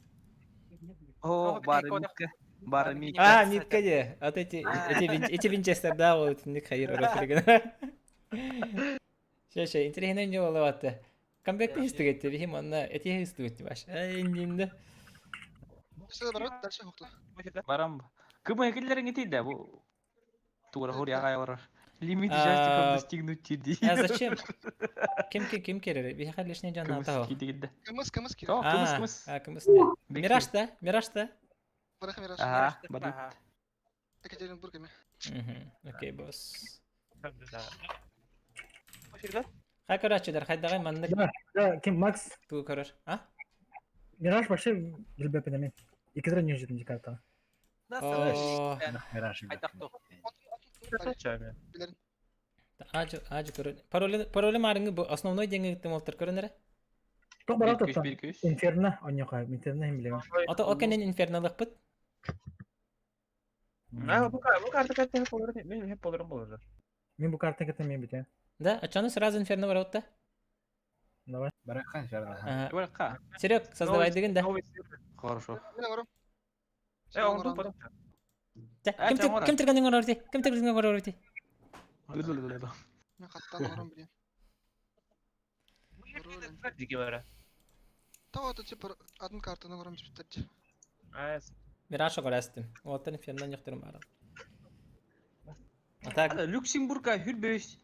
О, бары митка. Бары митка. А, митка де. Вот эти эти эти Винчестер да, вот ник хайыр урофилеген. Ше ше, интересно не было вот. Камбэк истүгетте бихим онна эти истүгетте баш. Эндинде. Все барат, дальше хохту. Барам. Кым экиллерин итийде бу. Тура хуря кайылар. Лимит счастья достигнуть тиди. А зачем? Ким ким ким керер? Биха лишний жан атао. Кимыс Кымыс, кымыс кир. О, кымыс, кымыс. А, кымыс. Мираж да? Мираж да? Барах мираж. Ага, бадут. Екатеринбург эме. Окей, босс. Хай короче, хайдагай маннык. Да, ким Макс? Ту короче. А? Мираж вообще билбепин эми. Икидре не житим дикарта. Мираж. Ажы, ажы көрөн. Пароли, пароли марыңы бу основной деңгиттен олтор көрөнөрө. Ток барат оттон. Инферно оньока, инферно хим билем. Ото окенен инфернолыкпыт. А, бу бу карта карта хеп болор, мен хеп болорум болор. Мен бу карта кете мен бите. Да, ачаны сразу инферно бар отта. Давай. Бараха инферно. Бараха. Серег, создавай деген да. Хорошо. Э, он тут потом. Ким ким тиргенин орорти? Ким тиргенин орорти? Мен хаттан ором билем. Дики бара. Та это типа один картаны ором дип Мираж оҕорастым. Уолтан инферно ньохторум бара. А так. Люксембургка хүрбөс.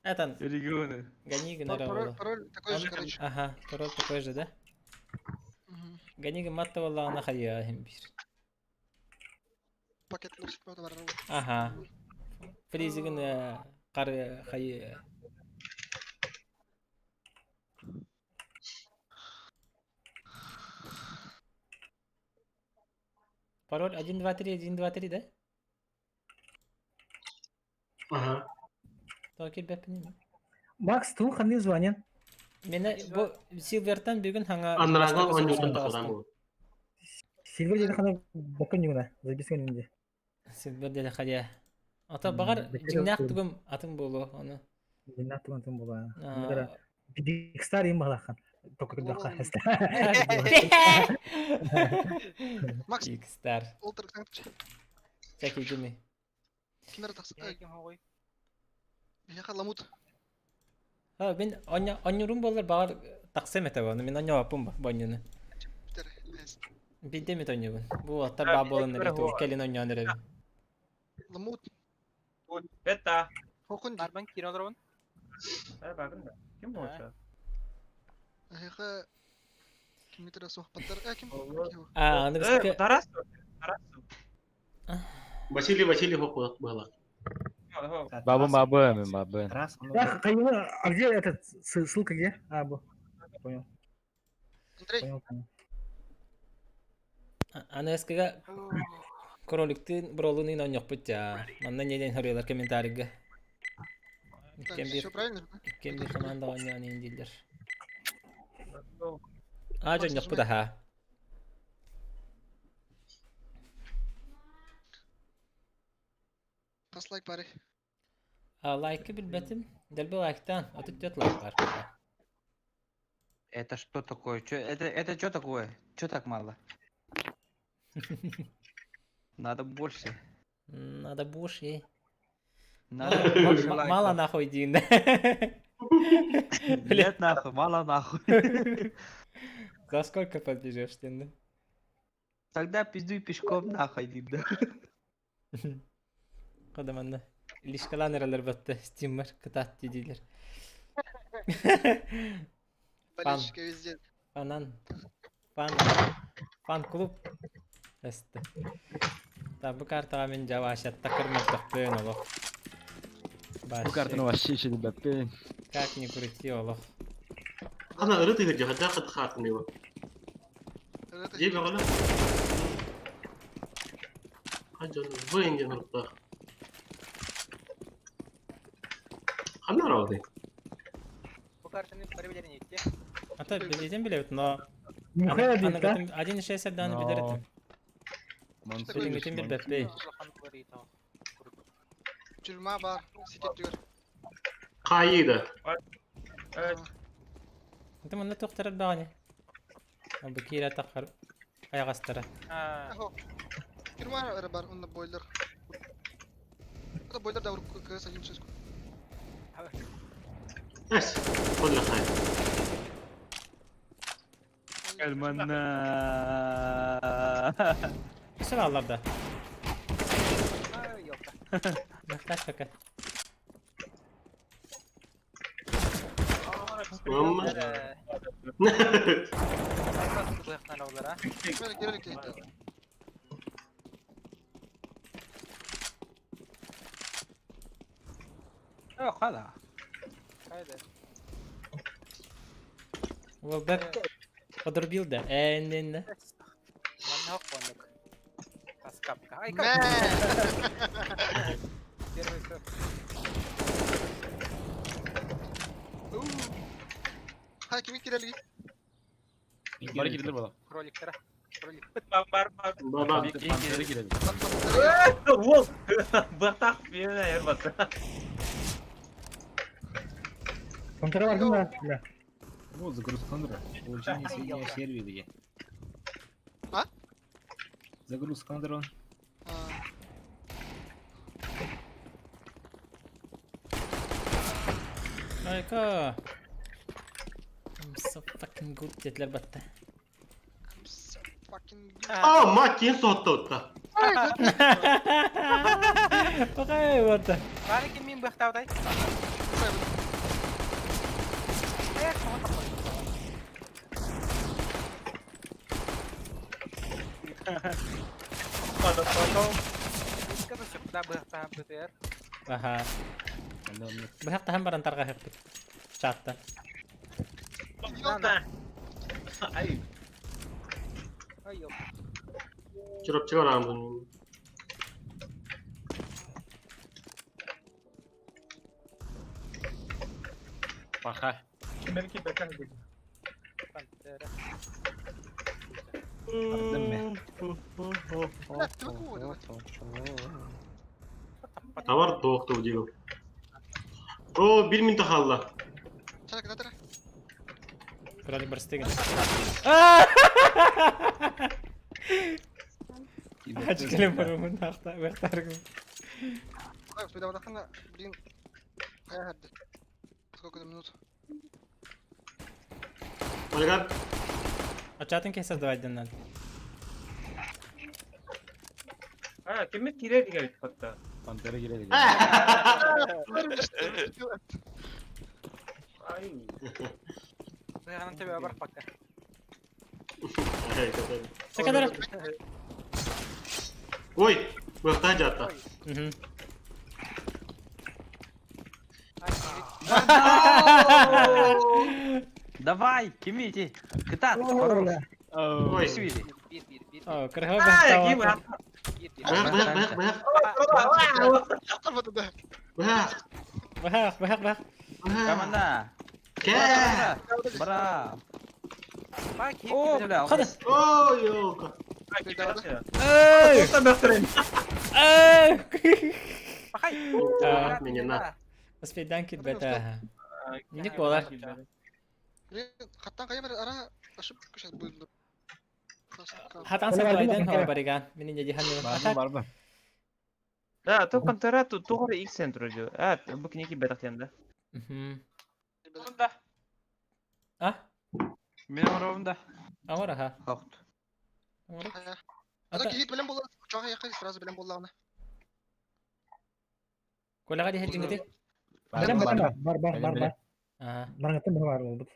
Этан. Регионы. Гони генерал. Пароль такой же, короче. Ага, пароль такой же, да? Гони гыматта валлаана хайя бир. Пакет бар. Ага. Фризигин кар хай. Пароль 1, 2, 3, 1, 2, 3, да? Ага. Токил бәпини. Макс, ту ханны звонен. Мене бу Силвертан бүгүн хаңа Андрага оньютан тахсам. Силвер деді хана бакын югына, записан инде. Силвер деді хадя. Ата багар жиңнак тугум атым болу аны. Жиңнак тугум атым болу. Биг Стар им балахан. Только когда хаста. Макс. Big Star. Олтер Всякий дими. Кимер тахса. Бияха ламут. А, мен оньюрум болар багар таксем эте оны. Мен оньо апым боньюну. Бидде мет оньюбун. Бу аттар ба болон эре ту келин оньон эре. Ламут. Это. Хокун. Барбан кире олоробун. Э, багын да. Ким болчу? Эхэ. Кимитер сохпаттар. Э, ким? А, аны Э, Тарас. Тарас. Василий Василий хокук было. Бабын бабы мен бабын. Да, кайына, а где этот ссылка где? А, бу. Понял. Андрей. Понял, понял. Аны эскеге кроликтин бролун оньохпут я. Манна неден хорыйлар комментарийге. Все правильно? Кем бир команда оньон индилер. А, жоньохпут аха. Хас лайк бары? А, лайкы билбэтим. Дэлби лайктаан, 34 лайк бар. Это что такое? Чё, это что такое? Чё так мало? Надо больше. Надо больше. Надо больше лайков. Мало нахуй, Дин. Нет нахуй, мало нахуй. За сколько побежишь, Дин? Тогда пиздуй пешком нахуй, Дин. Кодаманна. Лишкалан эрэлэр батта стиммер кытаат диилэр. Болельщики везде. Фанан. Фан. Фан-клуб. Эсте. Так, бу картаҕа мин дьэ Васятта кырмырдахпын олох. Бу картаны вообще еще билбэппин. Как ни крути олох. Ана ырыт ыгыр дьаһада хат хаартын его. Дьиэ бөҕөлө. Хадьан вын диэн уруттаах. Ханна араҕатай? Бу картаны бары билэрин итти. А то билетин билэбит, но Мухая бит, да? 1.6 эрдэҕинэ билэр этим. Билиҥҥитин билбэппий. Улахан уларыйта. Тюрьма бар. Ситет түгөр. Хаайыы да. Это манна туохтарар баҕани. Бу киирэ таххар айаҕастара. А, Тюрьма эрэ бар, онно бойлер. Это бойлер да КС 1.6. Эс. Ходле хаай. Кальмана. Үсүр аллар да. ай, ёпта. Мөхтәш пока. Мамма. Быхтан олар, а? Кимер кирер кейт. О, хала. Хайда. Уолбек подрубил да. Э, Манна хоппондук. Таскапка. Ай, Мэ. как? Первый сорт. Хай кими кирелги? Бары кирдилер бала. Кроликтара. Кролик. Бар бар. Баба. Пантера киреді. Уол! Бахтах пиена ербат. Пантера бар да? Бля. Вот загрузка Кондора. Получение сведения о сервере. А? Загрузка Кондора. Айка. I'm so fucking good диэтилэр батта. I'm so fucking good. А, мать, кин соттотта. Пакай батта. Бары ким мин быхтаудай? Эх, соған таппадым. Скажу, сюда быхтаан бытыр. Аха. Быхтахан баран тарга хеппит. Чатта. Ай. Ай, ёпта. Чурапчыга барамын. Паха. Кимер ки бекан бит. Пантера. Ардым мен. Тавар тоқту дейм. О, бир минут халла. Чак, да, Кролик барстыгын. Ачкелем барымын ахта бахтаргым. Ой, блин. Сколько минут? Алгар. Ачатын кесе давай деннен. А, киммит кирер деген хатта. Пантера киреді. Ай. Быхтаан тебе бар пока. Чакадара. Ой, быхта жатта. Мгм. Давай, кимите. Кытат, хорош. Ой. Свили. Бир, бир, бир. О, кырга Ай, ким бахта. Бир, бир. Бых, бых, бых, бых. Бых. Бах, бах, бах. Команда. Ке. Бра. Бак, О, бля. Хода. Ой, ёлка. Эй! Тоқта бахтырын. Эй! Пахай. Отменена. Успейдан килбэтэ. Ник буолар. Хаттан кайым ара ошибка сейчас будет. Хатан сатайдан хава бариган. Мин инде дихан. Барбын барбын. Да, то Пантера тут тугары X центр жу. А, бу книги бетахтен да. Да. А? Мен оровында. Амара ха. Хохт. Ата кихит билен болла, чоға яқай сразу билен болла Колага дихе жиңгити. Билен бар бар бар бар бар. Аа. Баргаттан бар бар болбут.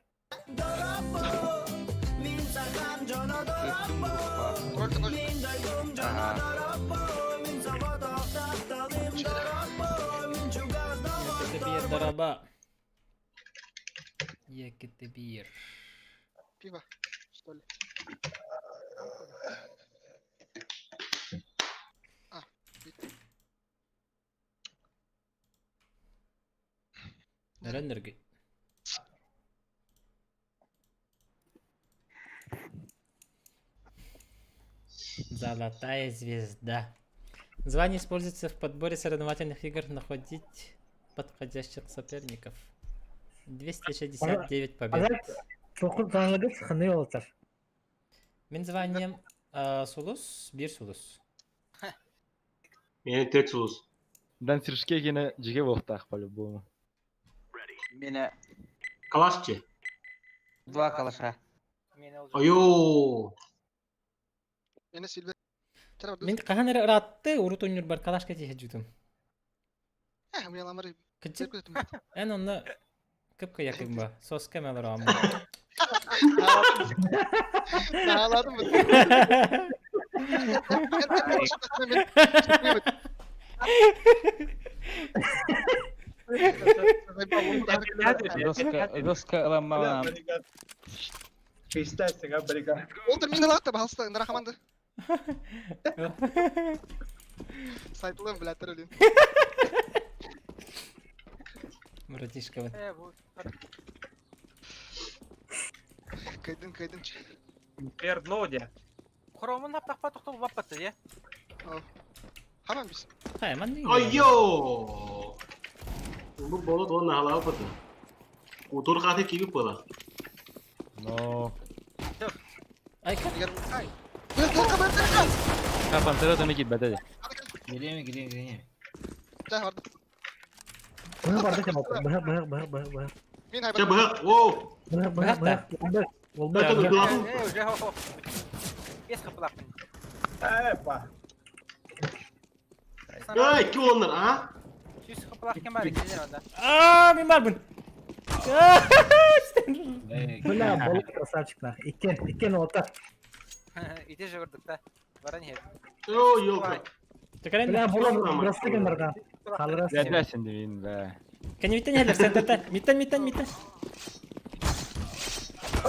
Екіті дараба. Екіті бір. Пиво, что ли? А, Нөрөн Золотая звезда. Звание используется в подборе соревновательных игр находить подходящих соперников. 269 побед. Чокур таныгы схны олтар. Мен званием Сулус, бир Сулус. Мени тек Сулус. Дан сиршке гене жиге болтақ по-любому. Меня Калашчы. два калаша. Айо. Мени Сильвер. Мен кахан эрэ ыраатты, урут ойнуур бар калашка тиһэ жутум. Э, у меня ламары. Кытчык. Эн онно кыпка якын ба. Соска мэлэр аамма. Сааладым. Доска ламмалам. Фейстастик, а, барига. Олтер мин алакта бахалста, нара команда. Сайтлым, блядь, троллин. Братишка вот. Кайдын, кайдын. Пердлоде. Хромун хаптахпа тоқтол баппатты, де? Хаман бис. Хай, ман Айо. Бу болот он халаа бата. Кутур хаты киби пола. Но. Ай, как? Ай. Быртырка, быртырка. Ха, Пантера да меки бәдәде. Гелеме, гелеме, гелеме. Да, барды. Быһы барды кем алты. Быһы, быһы, быһы, быһы, быһы. Мин Ча быһык. Воу. Быһы, быһы, быһы. Ол Это быһы. главу. Э, уже хо-хо. Бес қапылақпын. Эпа. Эй, ким олар, а? Жүз қапылақ кем бар, екенер онда. Аа, мен барбын. Бля, болот красавчик нах. Иккен, иккен олта. Ите жүгірдік та. Баран ет. О, ёлка. Бля, болот просто кен барган. Халырас. Бәдәсен дейін бә. Кәне миттен хәлер, сен Миттен, миттен, миттен. О,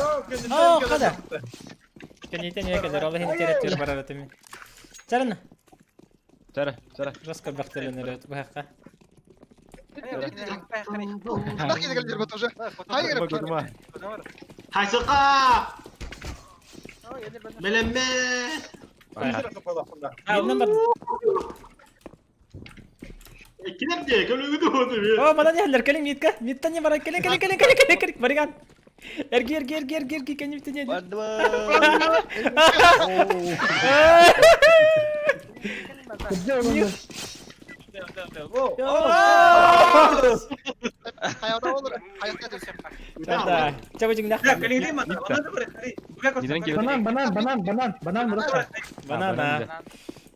О, када. Кәне миттен хәлер, Алла хин терет жер барар өтеме. Чарына. Чара, чара. Жестко бактелен өрөт бу хакка. Бак кеде келдер бат уже. Хай керек. Хайсыка! Мелеме! Менен бар. Килеп де, көлөгү дөдү. О, мана не хәлер, келиң митка. Миттен не барар, келиң, келиң, келиң, келиң, келиң, келиң, бариган. Эрги, эрги, эрги, эрги, эрги, кәне миттен не. Хаявда olur. Хаятта деп. Да. Чабы жиңнах. Банан, банан, банан, банан, банан бұраққа. Банан,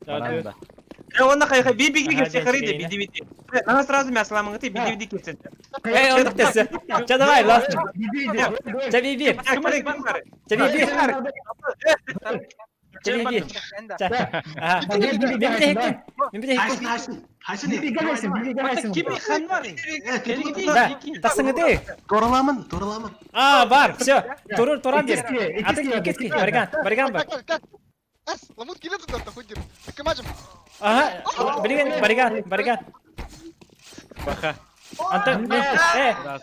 Банан да. Онна хайха би би кепсе харыды би би би. Ана сразу мясо ламаңы би би кепсе. Эй, он тесе. Ча давай, лас. Ча би би. Ча би би. Ча би би. Ча. Аха. Мен би хектин. Мен би хектин. Хайсын, хайсын. Би гайсын, би гайсын. Кими хан бар? Да. Тасыңы Тораламын, тораламын. А, бар, все. Турур, туран дер. Атын икески. Барган, барган бар. Ас, ламут келеді да хуйдер. Кымажым. Ага, билген, барган, барган. Баха. Антон,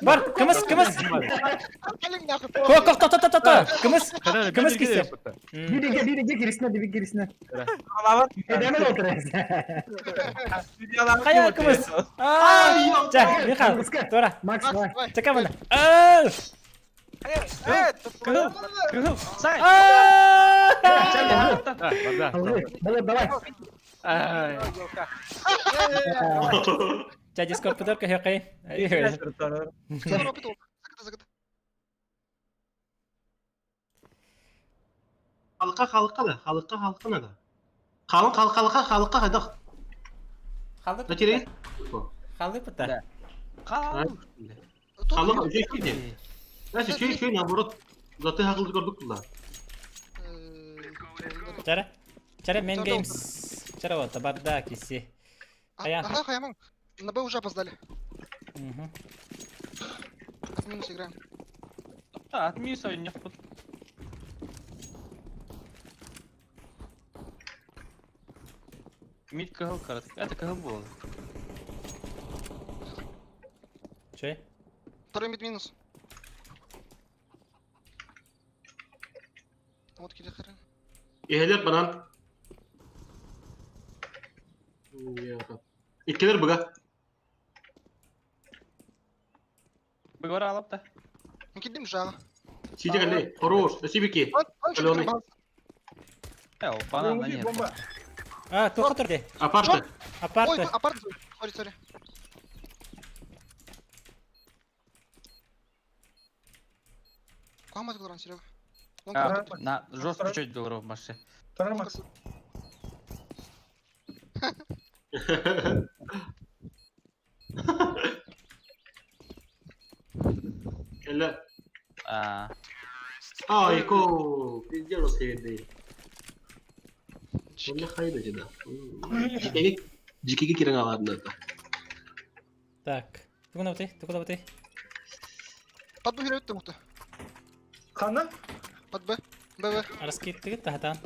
бар, кымыс, кымыс. Кэлиҥ нахуй. Ко, ко, то, то, то, то, кымыс, кымыс кисер. Биир кирисine, биир кирисine. Эдеме отырайыз. Хайа кымыс. Ча, Михаил, тура. Макс, давай. Чака мына. Аа! Кыһыл, кыһыл, сай. Давай, давай. Ча, Дискорд пытар көһөкөй. Халыкка халыкка да, халыкка халыкка надо. Халык халыкка халыкка хайдах. Халык. Начали? Халык пыта. Халык. Халык үчүй киде. Значит, үчүй үчүй наоборот. Заты хакылды көрдүк була. Чара. Чара мен геймс. Чара вот барда киси. Ага, хаяман. На Б уже опоздали. Угу. От минус играем. Да, от минуса не впут. Мид кыһыл коротко. Это кыһыл был. Че? Второй мид минус. Вот киде хрен. Ehler банан. Иккилер буга. Быгора алып та. Кидим жага. Сидя калли. Хорош. Спасибо ки. Алены. Э, банан на нет. Бомба. А, тухтар де. Апарты. Апарты. Ой, апарты. Сори, сори. Куда мы играем, Серега? На жестко чуть долларов маши. Макс. Кэллэ. А. Ай, ко, пиздец хейди. Онна хайда жида. Жикеге жикеге кирен аладны. Так. Тугуна бутый, тугуна бутый. Под Б херет мухта. Хана? Под Б. Б, Б. Раскиттыгыт тахатан.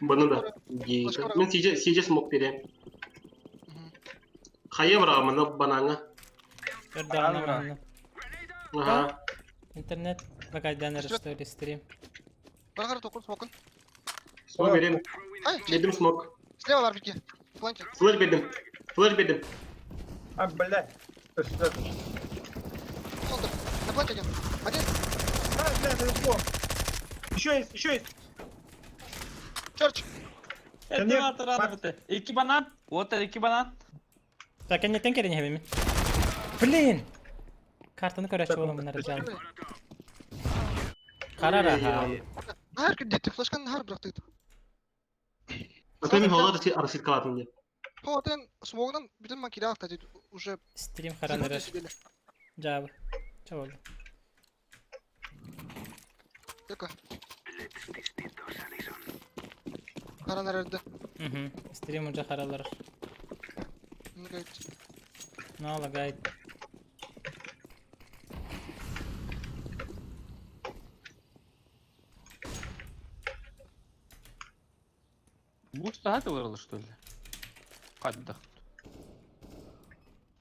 Баны да. Мен сиже сиже смок берем. Хайа бра, мана банаңа. Өрдәгән. Ага. Интернет багайдан что ли стрим. Баргар токун смокун. Смок берем. Бердим смок. Слева ларвики. Фланки. Флеш бердим. Флеш бердим. А, блядь. На планке один. Один. А, блядь, это ушло. Еще есть, еще есть. Черч. Это рада Ики банан. Вот это ики банан. Так, я не тенкер не хабими. Блин! Картаны көрәче болам мына жан. Карара ха. Нахар кидет, флешканы нахар бырактыт. Ата мен холар арасит калатын деп. Хоотен смогдан бүтүн ман кире акта уже Стрим харанырыр. Жабы. Чабы. Только. Харанырырды. Угу. Стрим уже харалар. Ну, лагает. Буст ата вырвало, что ли? Кадда.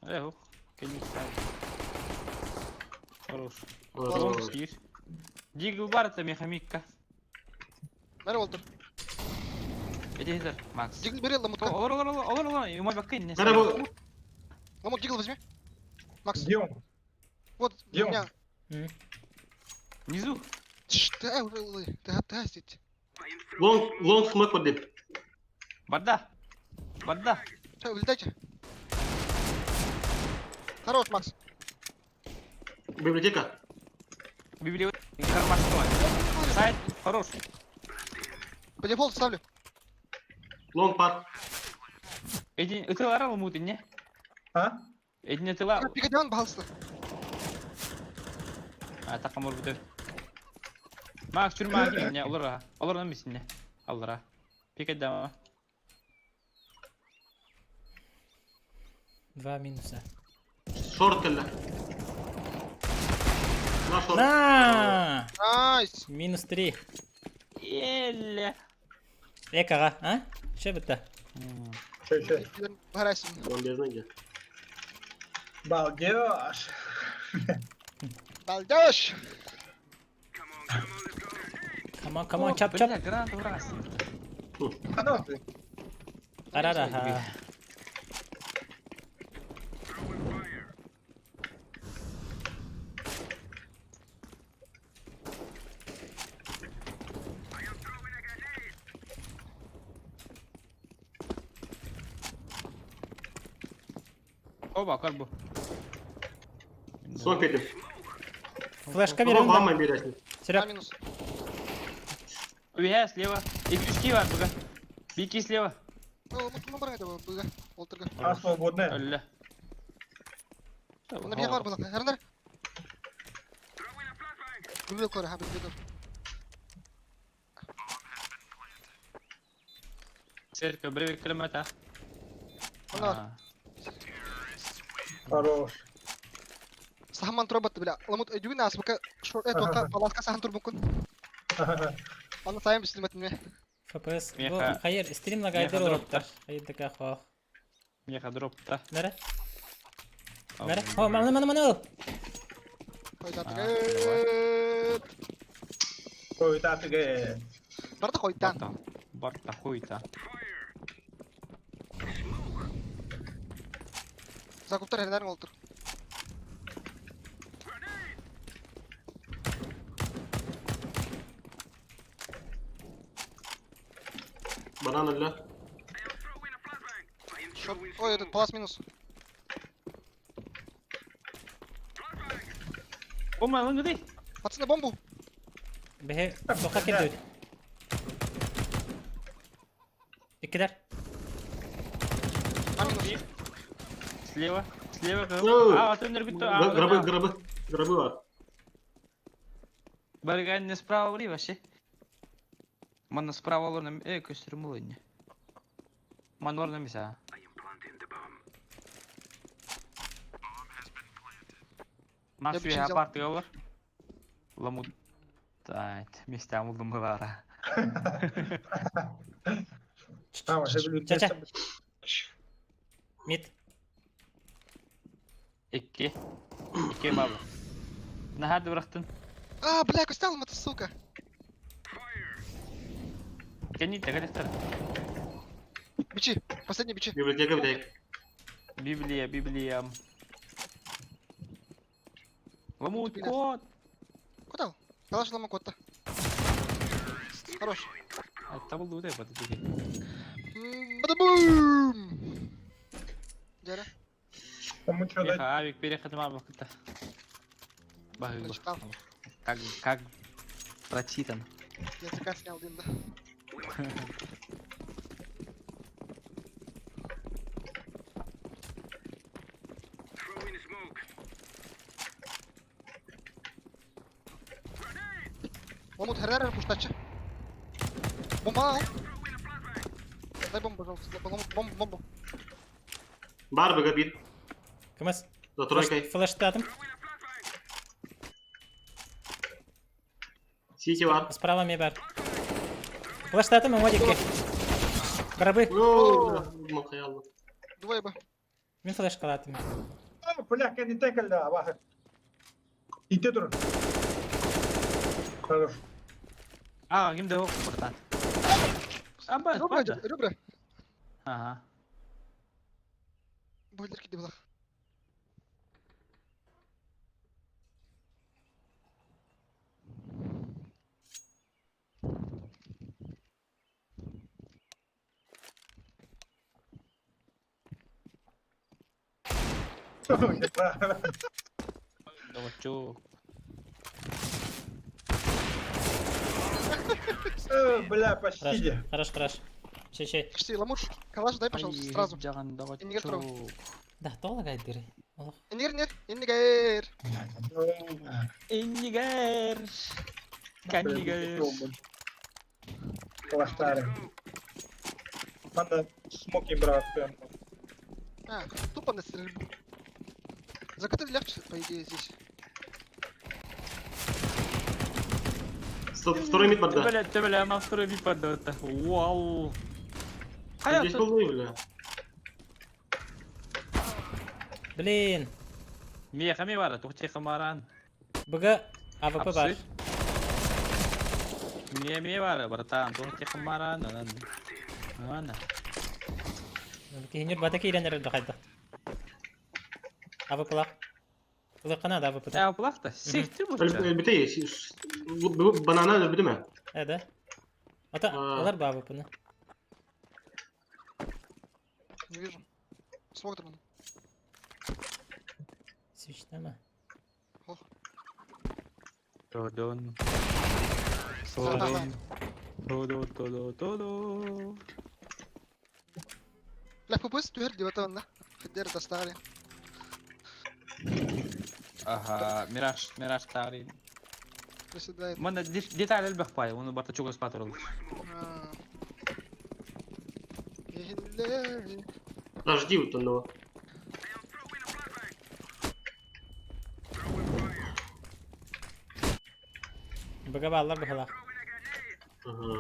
Эх, конечно. Хорош. Хорош. Дигл бар это мехамикка. Бери олтур. Иди, иди, Макс. Дигл бери, ламутка. Олор, олор, олор, олор, олор, юмай бакын. Ламут, дигл возьми. Макс. Где он? Вот, Где у меня. Внизу. Что? Ты, ты, Лонг, лонг смок поддым. Барда. Барда. Все, улетайте. Хорош, Макс. Библиотека. Библиотека. Сайт, хорош. По дефолту ставлю. Лонг пар. Эти, ты ларал муты, не? А? Эти не тыла. Пикадиан, пожалуйста. А, так, может быть. Макс, тюрьма, не, олора. Олора на месте, не. Олора. Пикадиан. Два минуса. Шорт кэллэ. На шорт. На! Найс! Минус 3. Еле. Экага, а? Че бітті? Че, че? Барасим. Он без ноги. Балдеж. Балдеж! Come on, come on, чап чап. Бля, гранат урас. А ну ты. Арара. Оба, как бы. Сон петим. Флешка Оба берем. мама бересин. А Серег, минус. Уя, слева. И крючки бар, буга. Бики слева. Ну, ну, баран это быга. Олтырга. А свободная. Алла. Онда бия бар була. Хәрнәр. Бүлбе көр, ха бүлбе көр. Церковь, бревик километр. Онда бар. Хорош. Сахаман турбат бля. Ламут өйдүгүн асбыка шор э тока паласка сахан турбукун. Аны сайын бүслүмөтүнме. ФПС. Бу Меха. хайыр, стрим лагайдыр Меха олоттар. Хайыр така хох. Меха дропта. Нере? Нере? О, маны маны маны. Койдатыгыт. Койдатыгыт. Барда койдан. Барта хуйта. Закуптар хәрнәр олтыр. Банан алла. Шор. Ой, этот палас минус. Ома, лыңгы дей. Пацаны, бомбу. Бе, тока кирдүт. Иккилер. А минус. Слева. Слева. Ой. А, атын нөргүттү. Гробы, гробы. Гробы бар. Барган не справа влево, вообще. Манна справа лорна, э, көстөрүм болойн. Ман лорна миса. Я Макс бы взял. я партия бар. Ламут. Тайт, месте амылдым бара. А, уже блюд. Ча-ча. Мид. Икки. Икки бабы. Нахады бырактын. А, бля, костял это сука. Кени тегелестер. Бичи, последний бичи. Библиотека битек. Библия, Библия. Ламут кот. Куда? Калаш лама котта. Хорош. Это был вот этот. Бадабум! Дяра, Кому что дать? Авик переход мама как-то. прочитал. Как как прочитан. Я заказ снял, дым, да. Ламут херер пуштачы. Бомба ал. Дай бомбу, пожалуйста. Ламут, бомбу, бомбу. Бар быга бир. Кымас. За тройкой. Флештатым. Сити бар. Справа ме бар. Флештатым, модики. Гробы. О, Махаялы. Двое бы. Мин флешкалатым. А, бля, не текал, да, И ты тур. Хорош. А, кимде о, братан. Аба, Ребра, ребра. Ага. Бойлер киди булах. Вот чё. Бля, почти. Хорош, де. хорош, хорош. Чей, чей. Почти, Ламут, калаш дай, пожалуйста, сразу. Инигер туру. Да, тола гайдыры. Олох. Инигер, инигер, инигер. Инигер. Канигер. Калаштары. Надо смоки брать прям. А, тупо на стрельбу. Закаты легче, по идее, здесь. Второй мид бар да. Бля, ты бля, ама второй мид бар да. Вау. Здесь был, бля. Блин. Миэхэ эмиэ баара, туох чехым бааран. Быга АВП бар. Апсы. Миэ эмиэ баара, братан, туох чехым бааран, онон. Ана. Киһи ньурбата киирэн эрэр да хайдах. АВПлах. Ылыахха наада АВП-та. АВПлах да, сехти буча. Өлбүтэ банана өлбүтүм ээ. Э да. Ата ылар ба АВПны. Не вижу. Смог там. Свечтама. Тодон. Тодон. Тодо, тодо, тодо. Бля, пупус түһэр диэбэтэ онно. Хиддер тастаҕар. Ага, Мираж, Мираж таарин. Приседает. Манна деталь элбэх пай, оны барта чугас патыр ол. Иһиллэр. Дожди утонного. Быга бааллар быһалаах. Ага.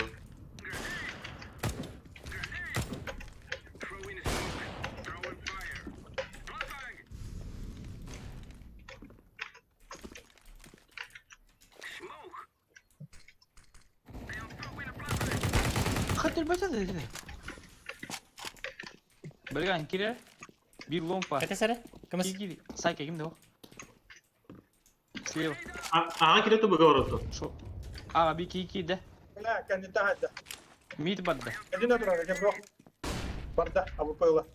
Хатыр бача да. Берган кире. Бир ломпа. Кэтэ сэрэ. Кымыс. Кири. Сайка ким да Слева. Ага кире быга ороту. Шо. А, би ки ки да. Бля, кандида хадда. Мид барда. Кандида турар, кем бро. Барда, АВП ыла.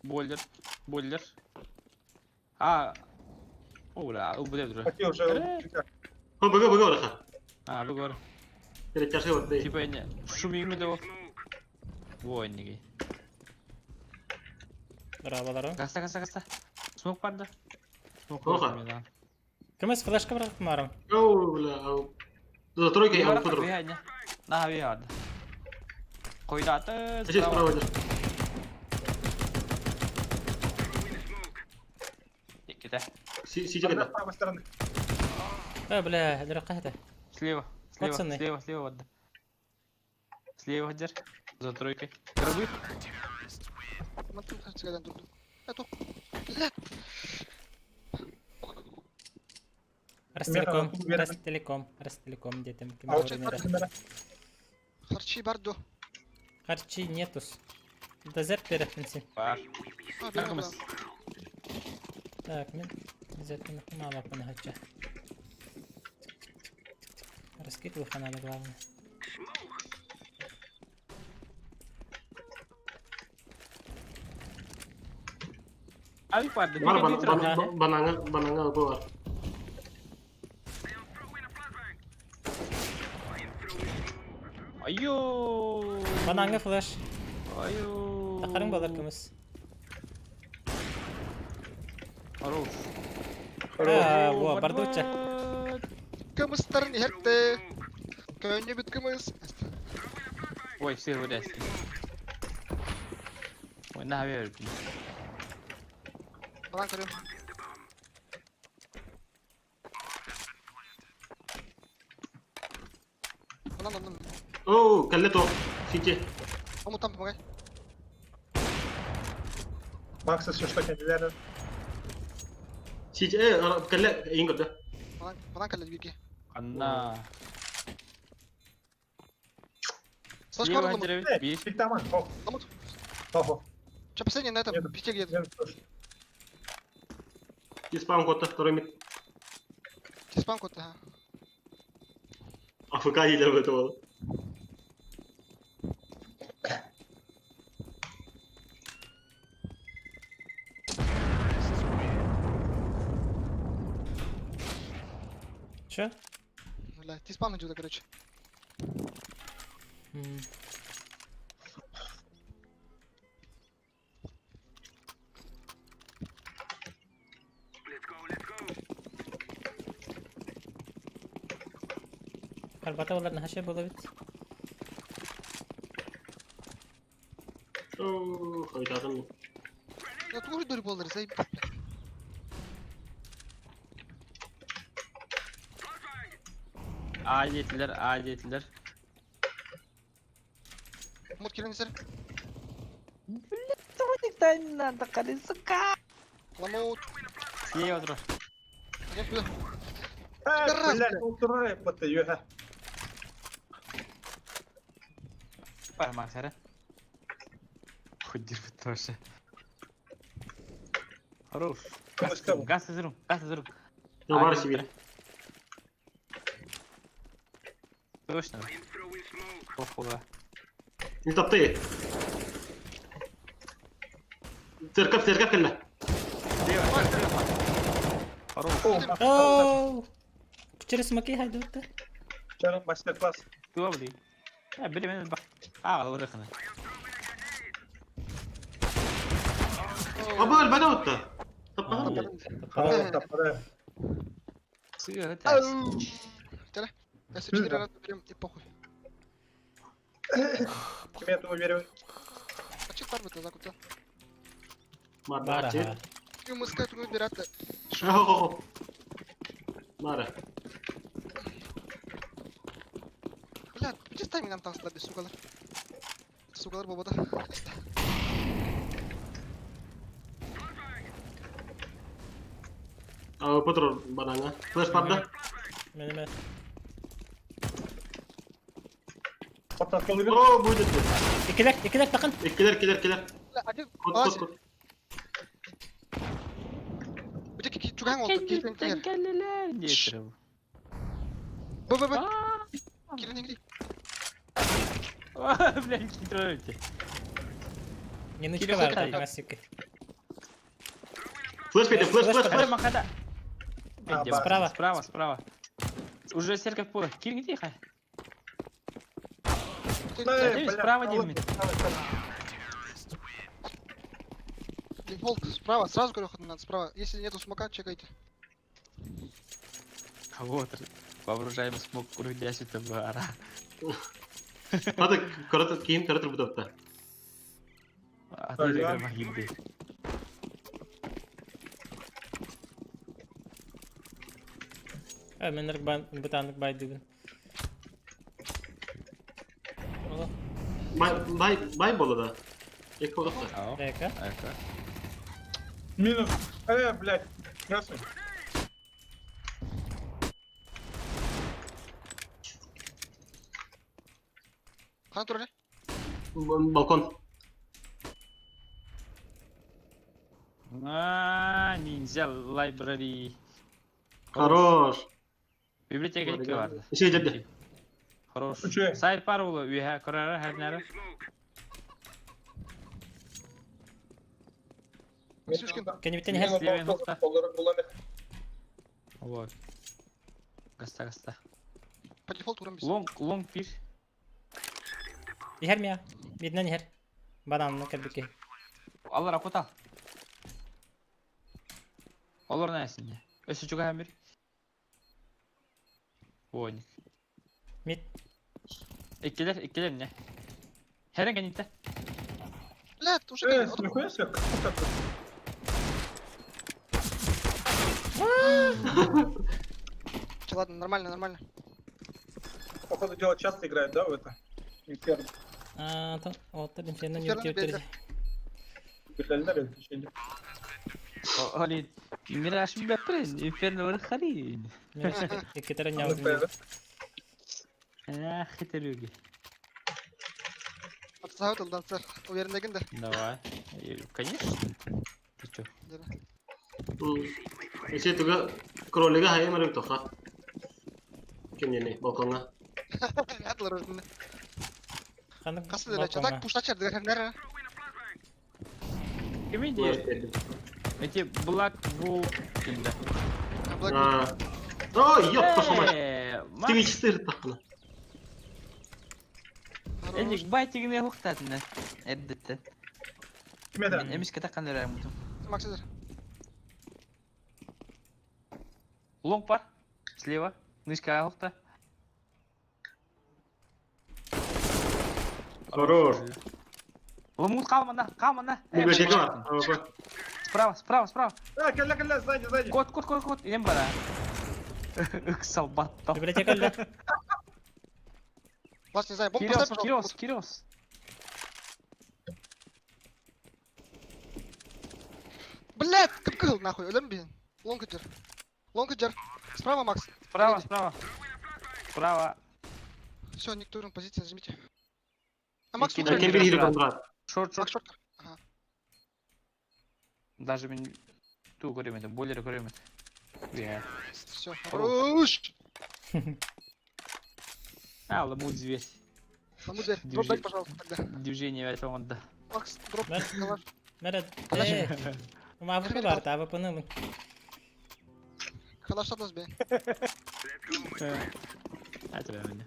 Бойлер. Бойлер. А. О, бля, убуде дура. Окей, уже. О, быга быга ораха. А, бугор. Перетяжи вот ты. Типа не. Шумим да. Войники. Браво, Гаста, гаста, гаста. Смок барда. Смок Оха. барда. Кымыс флешка бырахып марым. Оу, бля, ау. За тройкой я АВП друг. На, виад. Койдаты. Здесь справа идешь. Ките. Сиди Барда, когда. с правой стороны. Э, бля, дыракка это. Слева. Слева, Пацаны. слева, слева, вот. Слева держ. За тройкой. Гробы. Мантым хачыгадан турду. Это. Бля. Ростелеком, Меха, Ростелеком, Ростелеком детем. А вот сейчас Харчи бардо. Харчи нетус. Дезерт перехнси. Бар. А, бля, Кымыс. Так, мен обязательно мало панагача. Раскидывай надо главное. Ави барда. Бар Ага. банана банана АВП бар. Айо. Бананга флеш. Айо. Тахарың балар кымыс. Хорош. А, во, бардуча. Кымыстарын иһэртэ. Көөнньү бүт кымыс. Ой, все говорят. Ой, на, верю. Балан көрөм. Онан оннум. Оу, калле то. Сити. Омутан помогай. Макса все что кандидат. Сити, калле ингер да. Балан балан калле бирге. Анна. Слышь, Слева коротко. держи. Бис. Пиктаман, о. Ламут. Ого. Че последний на этом Нет. пяти где-то. Нет, слушай. И спам кота, второй мид. Спам код, ага. АФК или в этого. Че? Бля, ты спам идет, короче. Харбата олар нахаше было ведь. Оу, хайдадым. Я тоже дури болдыр, заеб. Адетлер, адетлер. Мут келіңіздер. Надо, сука. Ламут. Слева тур. Нет, бля. Э, Пидорас, блядь, бля. ол турар эппэтэ, юха. Бар, Макс, ара. Хоть держит тоже. Хорош. Газ, Кымыска. газ из рук, газ из рук. Ну, бар себе. Точно. Похуй. Не топты. Церковь, церковь кэллэ. Слева, слева. Хорош. Оу! Через смоки хайдутта. Чарым мастер-класс. Туа, блин. Э, били мен бак. А, урыхны. Аба өлбөтө утта. Таппаҕын. Aa, таппара. Сыга это. Ау. Теле. Я с 4 раза берем и похуй. Ким я уверен. А че тарбы ты закупил? Бара. Марда. Юмыска тугу берат. Хо-хо-хо. Мара. Бля, где ставим нам там слабее, сукалар? Сукалар бобода. А, Петр банана. Флеш барда. Менеме. Потаскалыбын. О, будет. Икилер, икилер такын. Килер, килер, килер. Бля, один. Кот, кот, кот. Где какие чуган ол? Кирин кирин. Кирин. Б б б. Кирин игри. Бля, не трогайте. Минучка Кирилл, бар, сыграй. Масики. Флеш, Петя, флеш, флеш, Хада, флеш. махада. А, Где? бар. Справа. Справа, справа. Уже церковь пула. Кирин, тихо. Э, бля, Справа, Дим. Дефолт справа, сразу говорю, надо справа. Если нету смока, чекайте. Вот, вооружаем смог курдясь это бара. Хада, карата кийин, карата бутапта. А ты же могилды. Э, мен бан бутанык байдыгын. Ола, Бай, бай, бай бола да. Екі болапта. дека. Минус. Э, блядь. Красный. Хана турали? Балкон. А, ниндзя лайбрари. Хорош. Библиотека екі барды. Еще жерде. Хорош. Үчүгэй. Сайт бар олы үйе көрәрі хәрнәрі. Сюшкин. Кенебиттен хер. Вот. Гаста, гаста. По дефолту уран без. Лонг, лонг пир. Ихер мия. Биднен ихер. Бананны кәбеке. Алар акута. Олар нәсінде. Өсі чуга әмір. Ойник. Мид. Иккелер, иккелер не? Хәрен кәнитте. Бля, уже Э, как нихуя себе, как так? Че, ладно, нормально, нормально. Походу дела часто играет, да, в это? Инферно. А, там, вот, инферно не Инферно өтер. Биляллер öyle Оли, Мираж бәпрен, инферно вархарин. Иккетерен яудын. Ах, хитрюги. Отсахат данцер. Уверен да. Давай. Конечно. Ты чё? Еще туга кролига хайы марып тоха. Кемнене, балконга. Атлар өзүнө. Ханык. Касы деле чатак пуштачар деген нere? Ким иди? Эти Black Wolf кимде? Black О, ёп, пошел мать. Ты четыре тахна. Элик байтигне хуктатны. Эддетте. Кимеде? Эмис ката канера мутум. Максидер. Лонг пар. Слева. Нышка хукта. Хорош. Ломут калмана, калмана. Библиотека бар. Справа, справа, справа. А, кэллэ, кэллэ, сзади, сзади. Кот, кот, кот, кот. Идем бара. Ыксал батта. Библиотека эле. Вас не знаю, бомбу Кирилл, поставь, Кирилл, пожалуйста. Кирилл. Блядь, кым кыл нахуй, өлөм бин. Лонг иджер. Лонг иджер. Справа, Макс. Справа, справа. Справа. Все, никто позиция, нажмите. А Макс, Икки слушай. Кем бир контрат. Шорт, шорт. Макс, шорт. Даже мен ту көрөмөт, бойлер көрөмөт. Иә. Все, хорош. А, ламут зверь. Саму дверь. Дроп дай, пожалуйста, тогда. Движение весь он да. Макс, дроп. Мэр. Калаш. Мэрэ, э, АВП бар, та АВП-ны ылын. Калаш от нас бей. А тебя меня.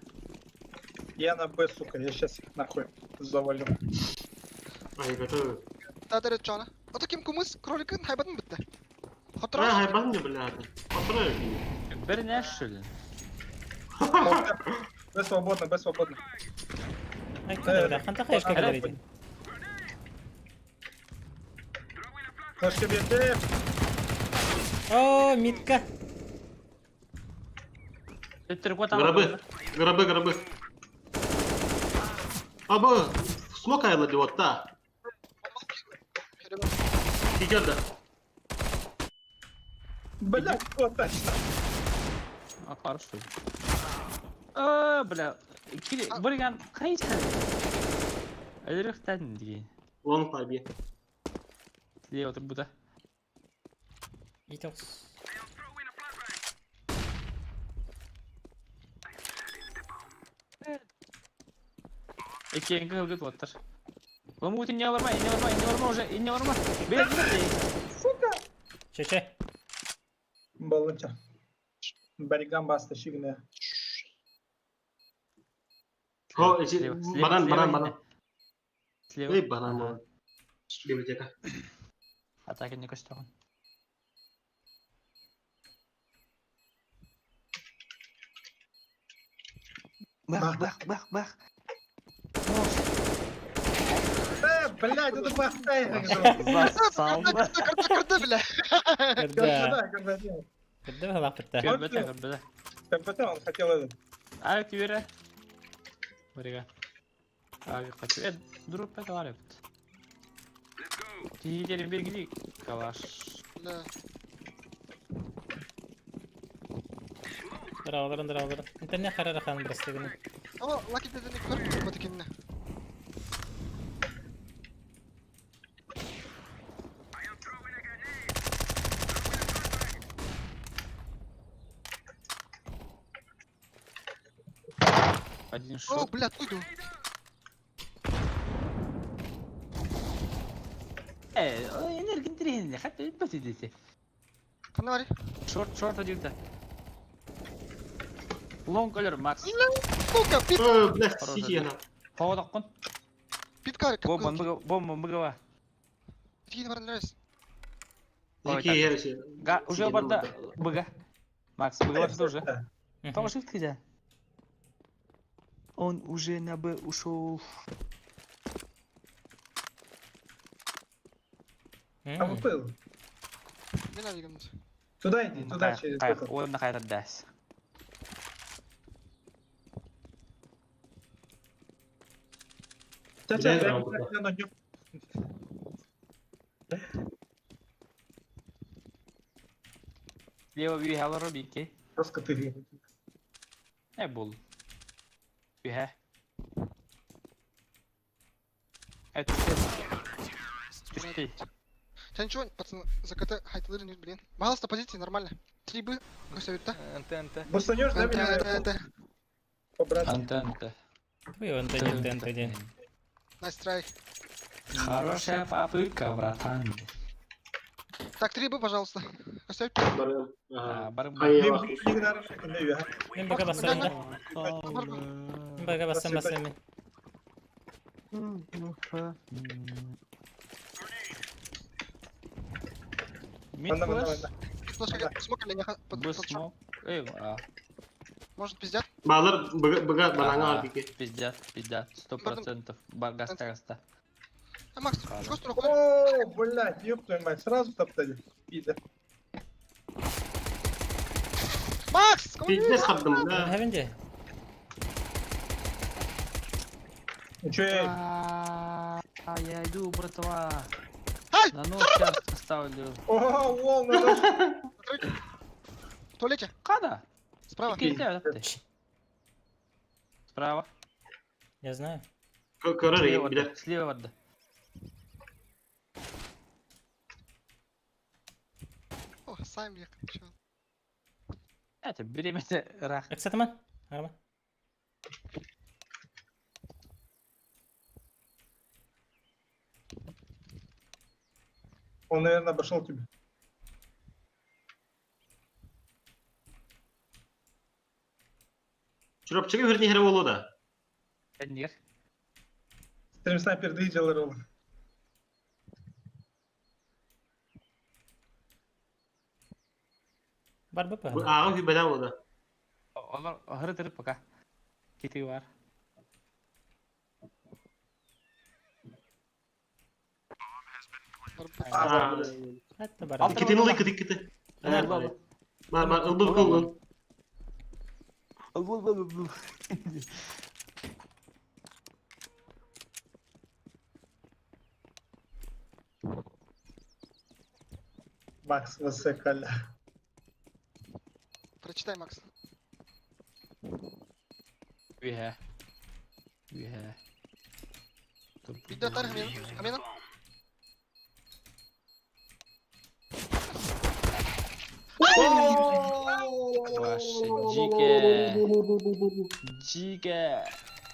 Я на Б, сука, я сейчас их нахуй завалю. Ай, готовы. Та дәрет чана. Ото ким кумыс кроликын хайбатын бітті. А, Хотра. хайбан не, блядь. Потрою. Бер не что ли? Б свободно, Б свободно. Ай, куда, бля, ханта хаешка говорите. Флешка бьет. О, митка. Гробы. Гробы, гробы. Аба, смок айла вот та. Идет, да. Блядь, вот точно. А, хорошо. А, бля. Кири, бурган, кайсы? Өлөрөхтөн деген. Лонг таби. Слева турбута. Итокс. Эки кылгыт оттар. Ламут не аларма, не аларма, не аларма уже, не аларма. Бер, бер. Сука. Че-че. Балыча. Баригам баста, щигне. О, Слева, слева, банан, слева банан, инне. банан. Слева. Эй, банан, банан. Библиотека. Атака не костён. Бах, бах, бах, бах. Блядь, это баста. Засал. Кырды, кырды, кырды, бля. Когда? Когда, Когда лапы-то? Көрбөтө, көрбөтө. КПТ, он хотел этот. А, кибере. Бурига. А, хочу. Э, друг это варит. Тигерин бергили. Калаш. Бля. Дыраларын, дыраларын. Интернет харара хан брастыгыны. О, лаки дедini көріп бөті кимне. Один О, шот. бля, уйду. Э, энергия тренинг, хат бөтө Қана бар? Шорт, шорт один да. Лонг колер, Макс. Сука, пит, Ой, блядь, Хорош, сити она. Поводок кон. пит карик. Бомба, бомба, бомба. Тигин бар нравится. Ой, Зики, так. я вообще. Га, уже Сити, барда. ну, Бга. Макс, бга барда уже. Положи в тебя. Он уже на Б ушел. А выпыл. Мен алигім. Туда иди, туда через этот. Он на хайрат дас. Ча-ча, Блядь, я- раунд. я на нём. Слева бихала робики. Просто ты. Не был. Биха. Это Ты. Тебя ничего, пацаны, за КТ хайтылыр не блин. Пожалуйста, позиции нормально. 3 Б, все да? НТ, НТ. Бустанешь, да, НТ, меня? НТ, НТ. По-братски. Антента. Твой он тен тен тен. Найс трай. Хорошая попытка, братан. Так, 3 Б, пожалуйста. Костя, Баран. Ага. А, барым. Ай, я Мен бага бассам да. Мен бага бассам бассам мен. Мид Анда, анда, флеш. анда. флешка, смок или не Б смок. Эй, а. Может, пиздят? Балар, бага, бага, банана А, бики. Пиздят, пиздят. 100%. Баргаста, гаста. А, Макс, Ладно. что рукой? О, блядь, ёб твою мать, сразу топтали. Пизда. Макс! кому Пиздец хабдым, да. Хәвенде. Ну чё, я... А, я иду, братва. Ай! На ноль час поставлю. О, волны. В туалете. Када? Справа. Справа. Я знаю. Көрөр Слева билэр. барда. Слева барда. О, сам я. Чё? Это беременная рах. Эксатаман. Арма. Он, наверное, обошел тебя. Чурапчыга үрнэ хәрэ болу да. Нет. Стрим снайпер дыйдел ролл. Бар бы Бу пахана. ааҕын хүбэлэ болу да. Олар ахыры тырып пока. Кити бар. Барбы. Хатта бар. Алты Китин ылы кити кити. Алла. Ма ма ылбы кылын. Макс ВС Каля. Прочитай, Макс. Үһэ. Үһэ. Видео тарих амена. Ваше дике. Дике.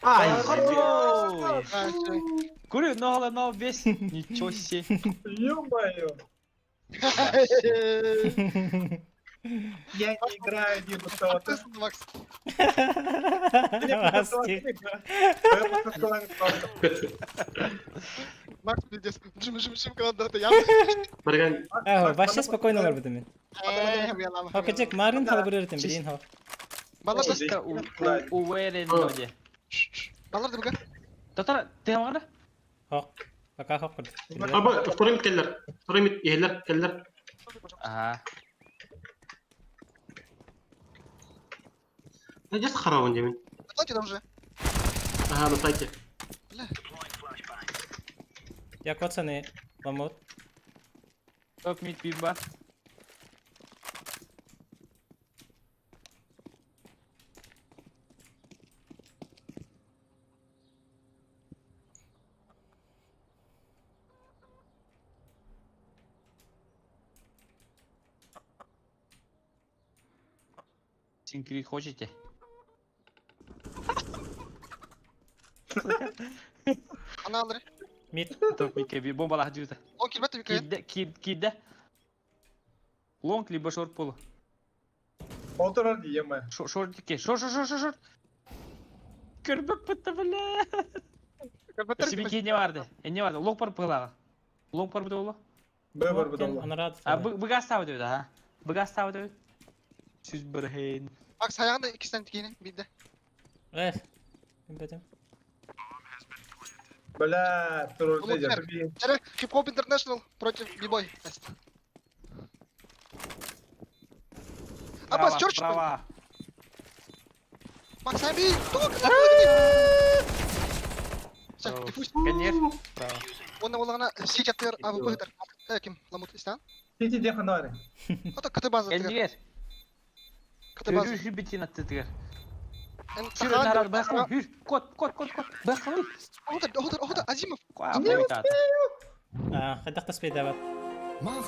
Ай, Ой. А, всё. Курю, но но весь. Ничего себе. Ё-моё. Я не играю, не потому Подписан, Макс. Макс, пиздец. Джим, джим, джим, когда это я. Барган Аһо, вообще спокойно бар бутым мен. Э, я лама. Хокачек марын халбырыр этим билин хо. Балар да. Чисто уверен ноде. Балар да буга. Татар, ты амагана? Хок. Пока хок курдук. Аба, второй мид келлер. Второй мид иһэллэр келлер. Ага. Жас харабын демен. Давайте там уже. Ага, на сайте. Бля. Я коцаны ламут. Топ мид бимба. Синкри хотите? Ана алыр. Мид. Топ мид кеби бомба лах дьюта. Он килбет бика. Кидде, кид, кидде. Лонг либо шорт полу. Полтора ё-моё. Шорт ке. Шорт, шорт, шорт, шорт. Көрбөк бітті, бля. Сибики не барды. Не барды. Лонг бар пылага. Лонг бар бітті олы. Б бар бу Анарад. А, быга ставы дөйді, а? Быга ставы дөйді. Сүз бір хейн. Макс аяғында ikisinden tikini bildi. Эх. Бетим. Бля, турор Улут дедер. Чара Hip Hop International против B-Boy. Аббас, чёрт, что ли? Права. Макс, аби! Тук! Все, диффуз. Конечно. Право. Он олағына сеть аттыр, АВП гытар. Э, ким? Ламут, истан? Сити дехан бари. Ото КТ база тыгар. Энжигер. КТ база. Төрү хүбитин атты тыгар. Эн Сүр нарар бақым. Хүр. Кот, кот, кот, кот. Бақым. Охота, охота, охота, Азимов. А, хадак таспей дават. Ну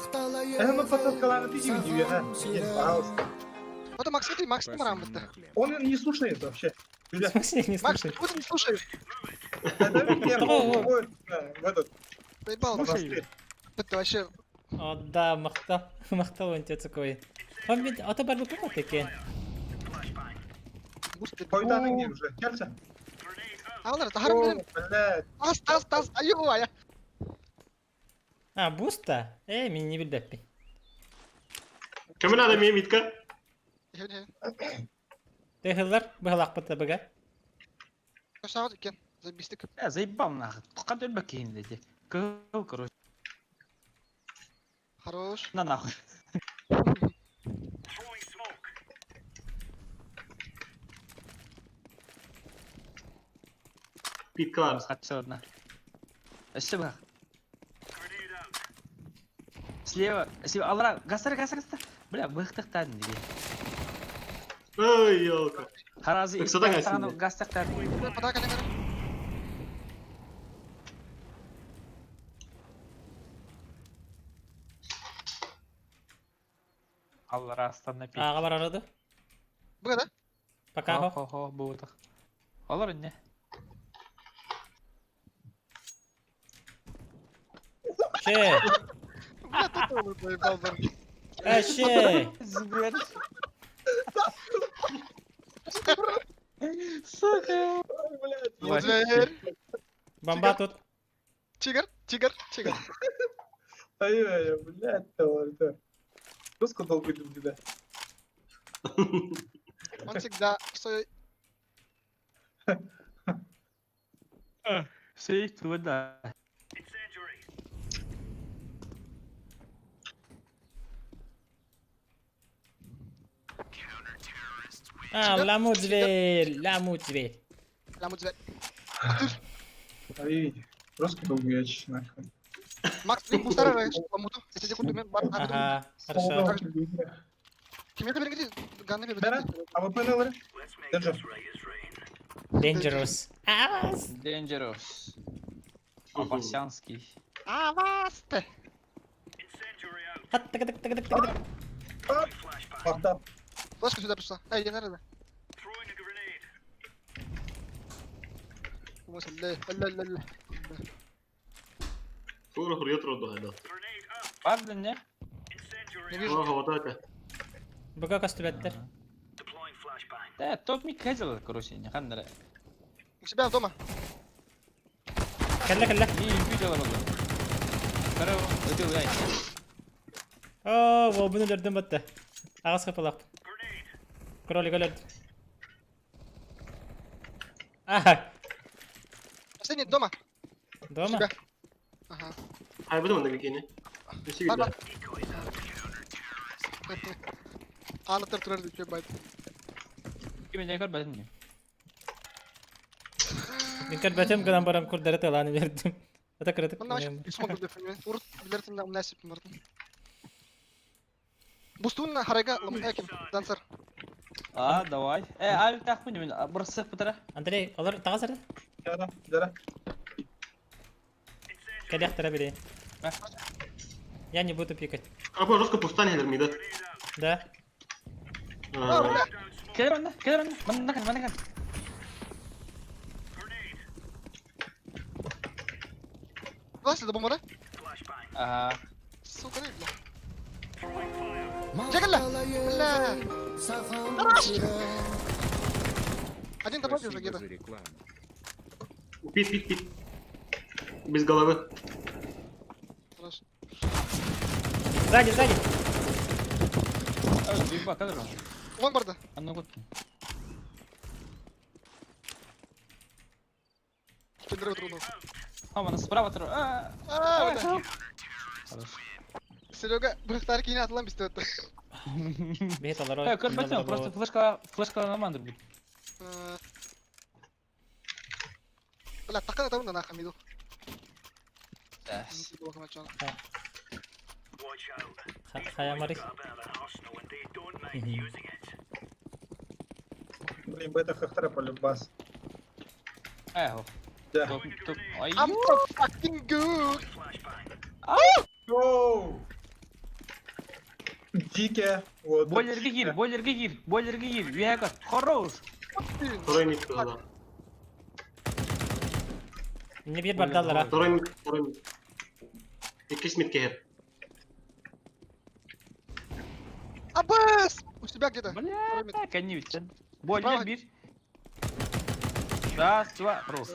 подсказкалары ты не а? Пожалуйста. Ото Макс, смотри, Макс марам бітті. Он не слушает вообще. В смысле не Макс, слушает? почему ты не слушаешь? В этот Заебал. монастырь. Это вообще... О, да, махта. Махта он тебе такой. Он ведь, а то барбы купа таки. Пойданы где уже? Келся? Алар, тахарым менен. Блядь. Тас, тас, тас, аю, ая. А, буста? Э, мен не билбеппин. Кем надо мне митка? Тэхэллар быһалаах бата быга. Сағат екен, забистік. Э, заебал нахуй. Тоққан өлбек кейін деді. Кыл, короче. Хорош. На нахуй. Питка бар. Хатчыларына. Эші бақ. Слева, слева, алра, гастар, гастар, гастар. Бля, быхтыктан диye. Ай, елка. Харазы Ыксадан кэлсин. гастактар. Пода кэлэн эрэ. Алларастан напи. Ааҕа барарады. Бу да? Пока хо. Хо хо буутах. Олор инне. Че? Бля, тут он заебал бар. Э, че? Сбер. Сука. Ой, блядь. Дверь. Бомба тут. Тигр, тигр, тигр. Ай, ай, блядь, товарищ. Жестко долго идут тебя. Он всегда в своей... Все туда. А, ламу дверь, ламу дверь. Ламу дверь. Ай, жестко долго я чуть нахуй. Макс, ты бустара рэш, ламуту. Если тебе курду, бар. Ага, хорошо. Кимге бериңги ганны бер. Бәрі? АВП нылары? Держи. Dangerous. Авас! Dangerous. Абасянский. Авасте. Хат, так, так, так, так, так. Мақтап. Флешка сюда пришла. Эй, я наверное. Ла, ла, ла, ла. Тура хуруйа турар да. Бар не? Не вижу. Ага, вот так. Буга костюлеттер. Да, топ ми кэзэл, короче, не ханнара. У себя дома. Кэллэ, кэллэ. Не видела было. Здорово, иди гуляй. Оо, буну өлөрдүм батта. Аҕыс хапалаах. Кролик өлөрдүм. Аха, Последний дома. У дома. себя. Ага. Хай, бу да кини. Бар, бар. Аанаттар турар дип байт. Ким не көр бәдин. Мин көрбөтүм гынан баран курдары тылааны бердим. Ата кырытык. Мында вообще смог деп понимаю. Урут билер тимде мынасип бардым. Бустун харайга ламут ким дансер. А, давай. Э, аль так мен бір сық бітірі. Андрей, олар тагасыр. Жара, жара. Кэлэхтара били. Я не буду пикать. А бу жестко пустан хелер мида. Да. А, Келер онда, келер онда. Мында кан, мында кан. Власти да бомбара? Ага. Сука, не бля. Чекала! Бля! Хорош! Один добавил уже где-то. пит, пит, пит. Без головы. Хорош. Сзади, сзади. Бик бак, келер. Вон барда. Анны гот. Кендер отрунул. А, мана справа тұр. А, А, бля. Хорош. Серега, бырыктары кийин атылан бизде өттү. Бейт олар. Э, көр бәтен, просто флешка, флешка нормально будет. Бля, такын атабын да нахам иду. Хаямари. Блин, бета хахтара полюбас. Э, хо. Да. Топ, топ. Ай. I'm so fucking good. Оу! Дике. Вот. Бойлерге кир, бойлерге кир, бойлерге кир. Үйәгі, хорош. Второй мид да. Не бир бардалар. Второй мид, второй мид. Иккис мид кехер. Абас! У себя где-то. Бля, коневичен. Бойлер Справа. бир. Раз, два, хорош.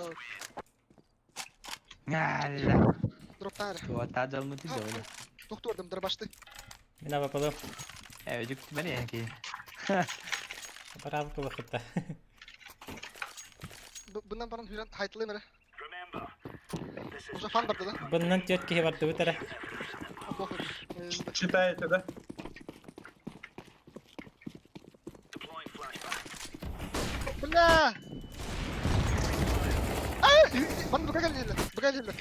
Аля. Дроптары. Вот, адалмы ты делали. Доктор, дробашты. Мин абапалы. Э, жүк мені яки. Барабы кылыкта. Bundan баран хүрен хайтылы мере. Уже фан барды да? Bundan төт киһи барды бутара. Похуй. Читаете, да? Бля! Ай! Бан бука келді. Бука келді.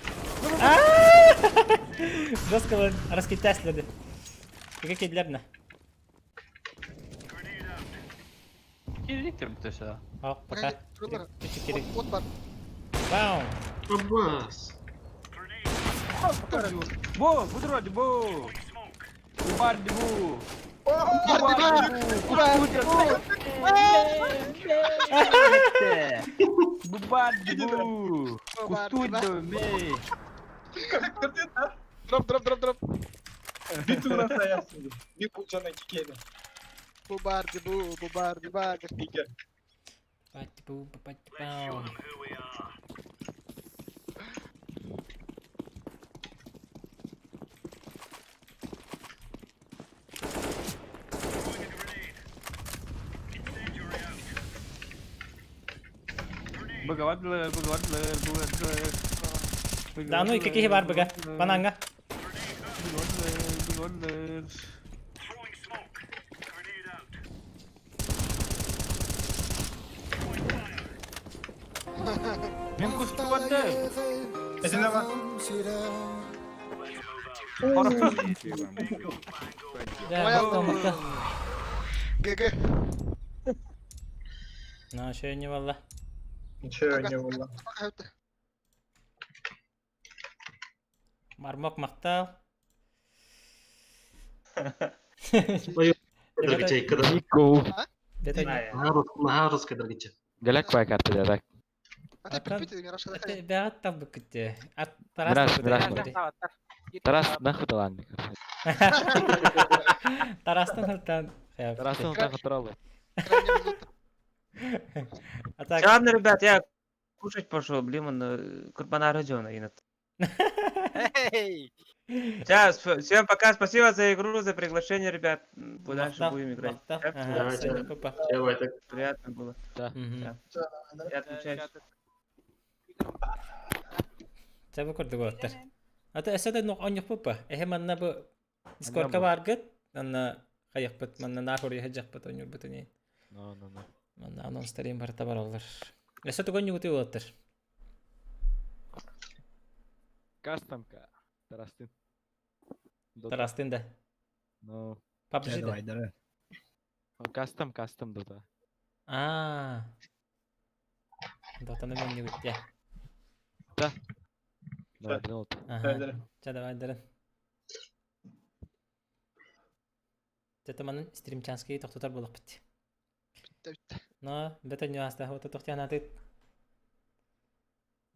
Жестко раскитаслады. Иге кидлер на. Кириликтер бүтөсө. Ок, пока. Туралар. Кирик. От бар. Вау. Аббас. Бу, бу бу. Убарды бу. Убарды бу! Бубарды бу. Кустуйду ме. Дроп, дроп, дроп, дроп. Bir turdan sayarsın. Bir bulcana iki kere. Бубарды бу, бубарды барды. İki. Пати-пу, пати-пау. Быгавадлар, быгавадлар, быгавадлар. Да ну икки киһи бар быга. Бананга. Быгавадлар, быгавадлар. Мен кустубады. Etine bak. Да, Моя- мыкты, мыкты. ГГ. На, шөй не валла. Ничего не было. Мармок мактал. Кадыргыча иккада. Нико. Бета Нахарус кадыргыча. Галак бай карта дедак. А ты припити, Мираж, Бәгат табы күтте. Ат Мираж, Тарас Мираж. табы. Тарас нахуй талант. Тарастан халтан. Тарастан нахуй таралы. А так. Ладно, ребят, я кушать пошел, блин, он Курбана Родиона. Эй! Сейчас, всем пока, спасибо за игру, за приглашение, ребят. Дальше будем играть. Давайте. Давай, так. Приятно было. Да. Я отключаюсь. Чабы көрдүк оттар. Ата эсэдэ нох оньох пупа. Эхе манна бу Дискордка баргыт, анна хайыкпыт, манна нахур яхаджакпыт оньур бутыни. No, no, no. Манна анонстарин барта баралар. Эсэ тугон югути оттар. Кастомка. Тарастын. Тарастын да. No. PUBG да. Кастом, кастом дота. Аа. Дотаны мен югути. Да. Давай, дрын. Ага. Ча давай дрын. Тетаманын стримчанский тохтотар болук бит. Но бета нюанста вот тохтянаты.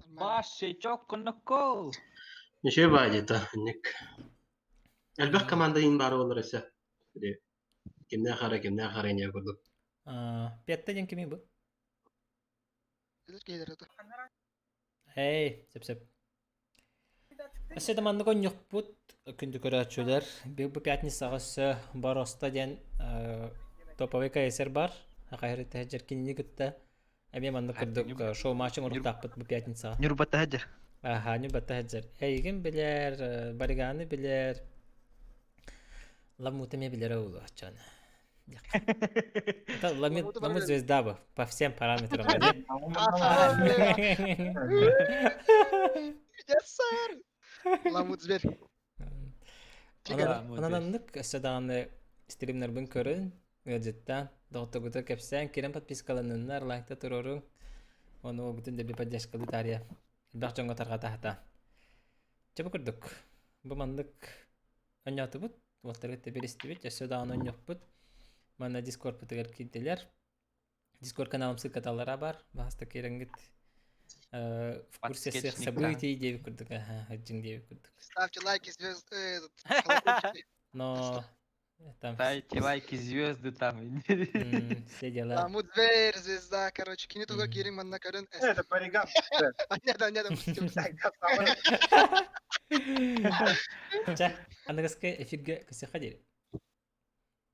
Баше чокконокол. Ничего бадита, ник. Элбэх команда ин бары болар эсе. Кимне хара, кимне хара не курдук. Аа, петте ден кими бу? Эй, сеп-сеп. Өссө да маннык онньукпут күндү көрөөччүлэр. Бу пятницаҕа өссө Бороста диэн топовый КСР бар. Хахайры тэһэдьэр кинини кытта эмиэ маннык курдук шоу-матчын уруктаахпыт бу пятницаҕа. Нюрбатта хаджар. Аха, Нюрбатта хаджар. Эйигин билэр, Бариганы билэр. Ламут эмиэ билэр оулу аччан. Это Ламут, Ламут звезда бы по всем параметрам. Yes, sir. Ламут зверь. Онон өссө даҕаны стримнербин көрүн, ыалдьыттаан, доҕотторгутугар кэпсээн, киирэн подпискаланныннар, лайкта туруоруҥ, ону бүтүн дэлби поддержкалыы таарыйа элбэх дьоҥҥо тарҕата сатаан. Чэ бу курдук, бу маннык оонньоотубут, уолаттары кытта билистибит, өссө даҕаны оонньуохпут. Манна Дискордпутугар киирдилэр. Дискорд каналым ссылкаталара бар, баһаста киирэҥҥит в курсе всех событий диэбит курдук, аха, сылдьыҥ диэбит курдук. Ставьте лайки, звезды, этот, колокольчики. Но там Ставьте лайки, звезды там. Все дела. Ламут зверь, звезда, короче, кини туга киирин манна көрөн. Это Бариган. А нет, да, нет, пустил. Чэ, аныгыскы эфиргэ көрсүөххэ диэри.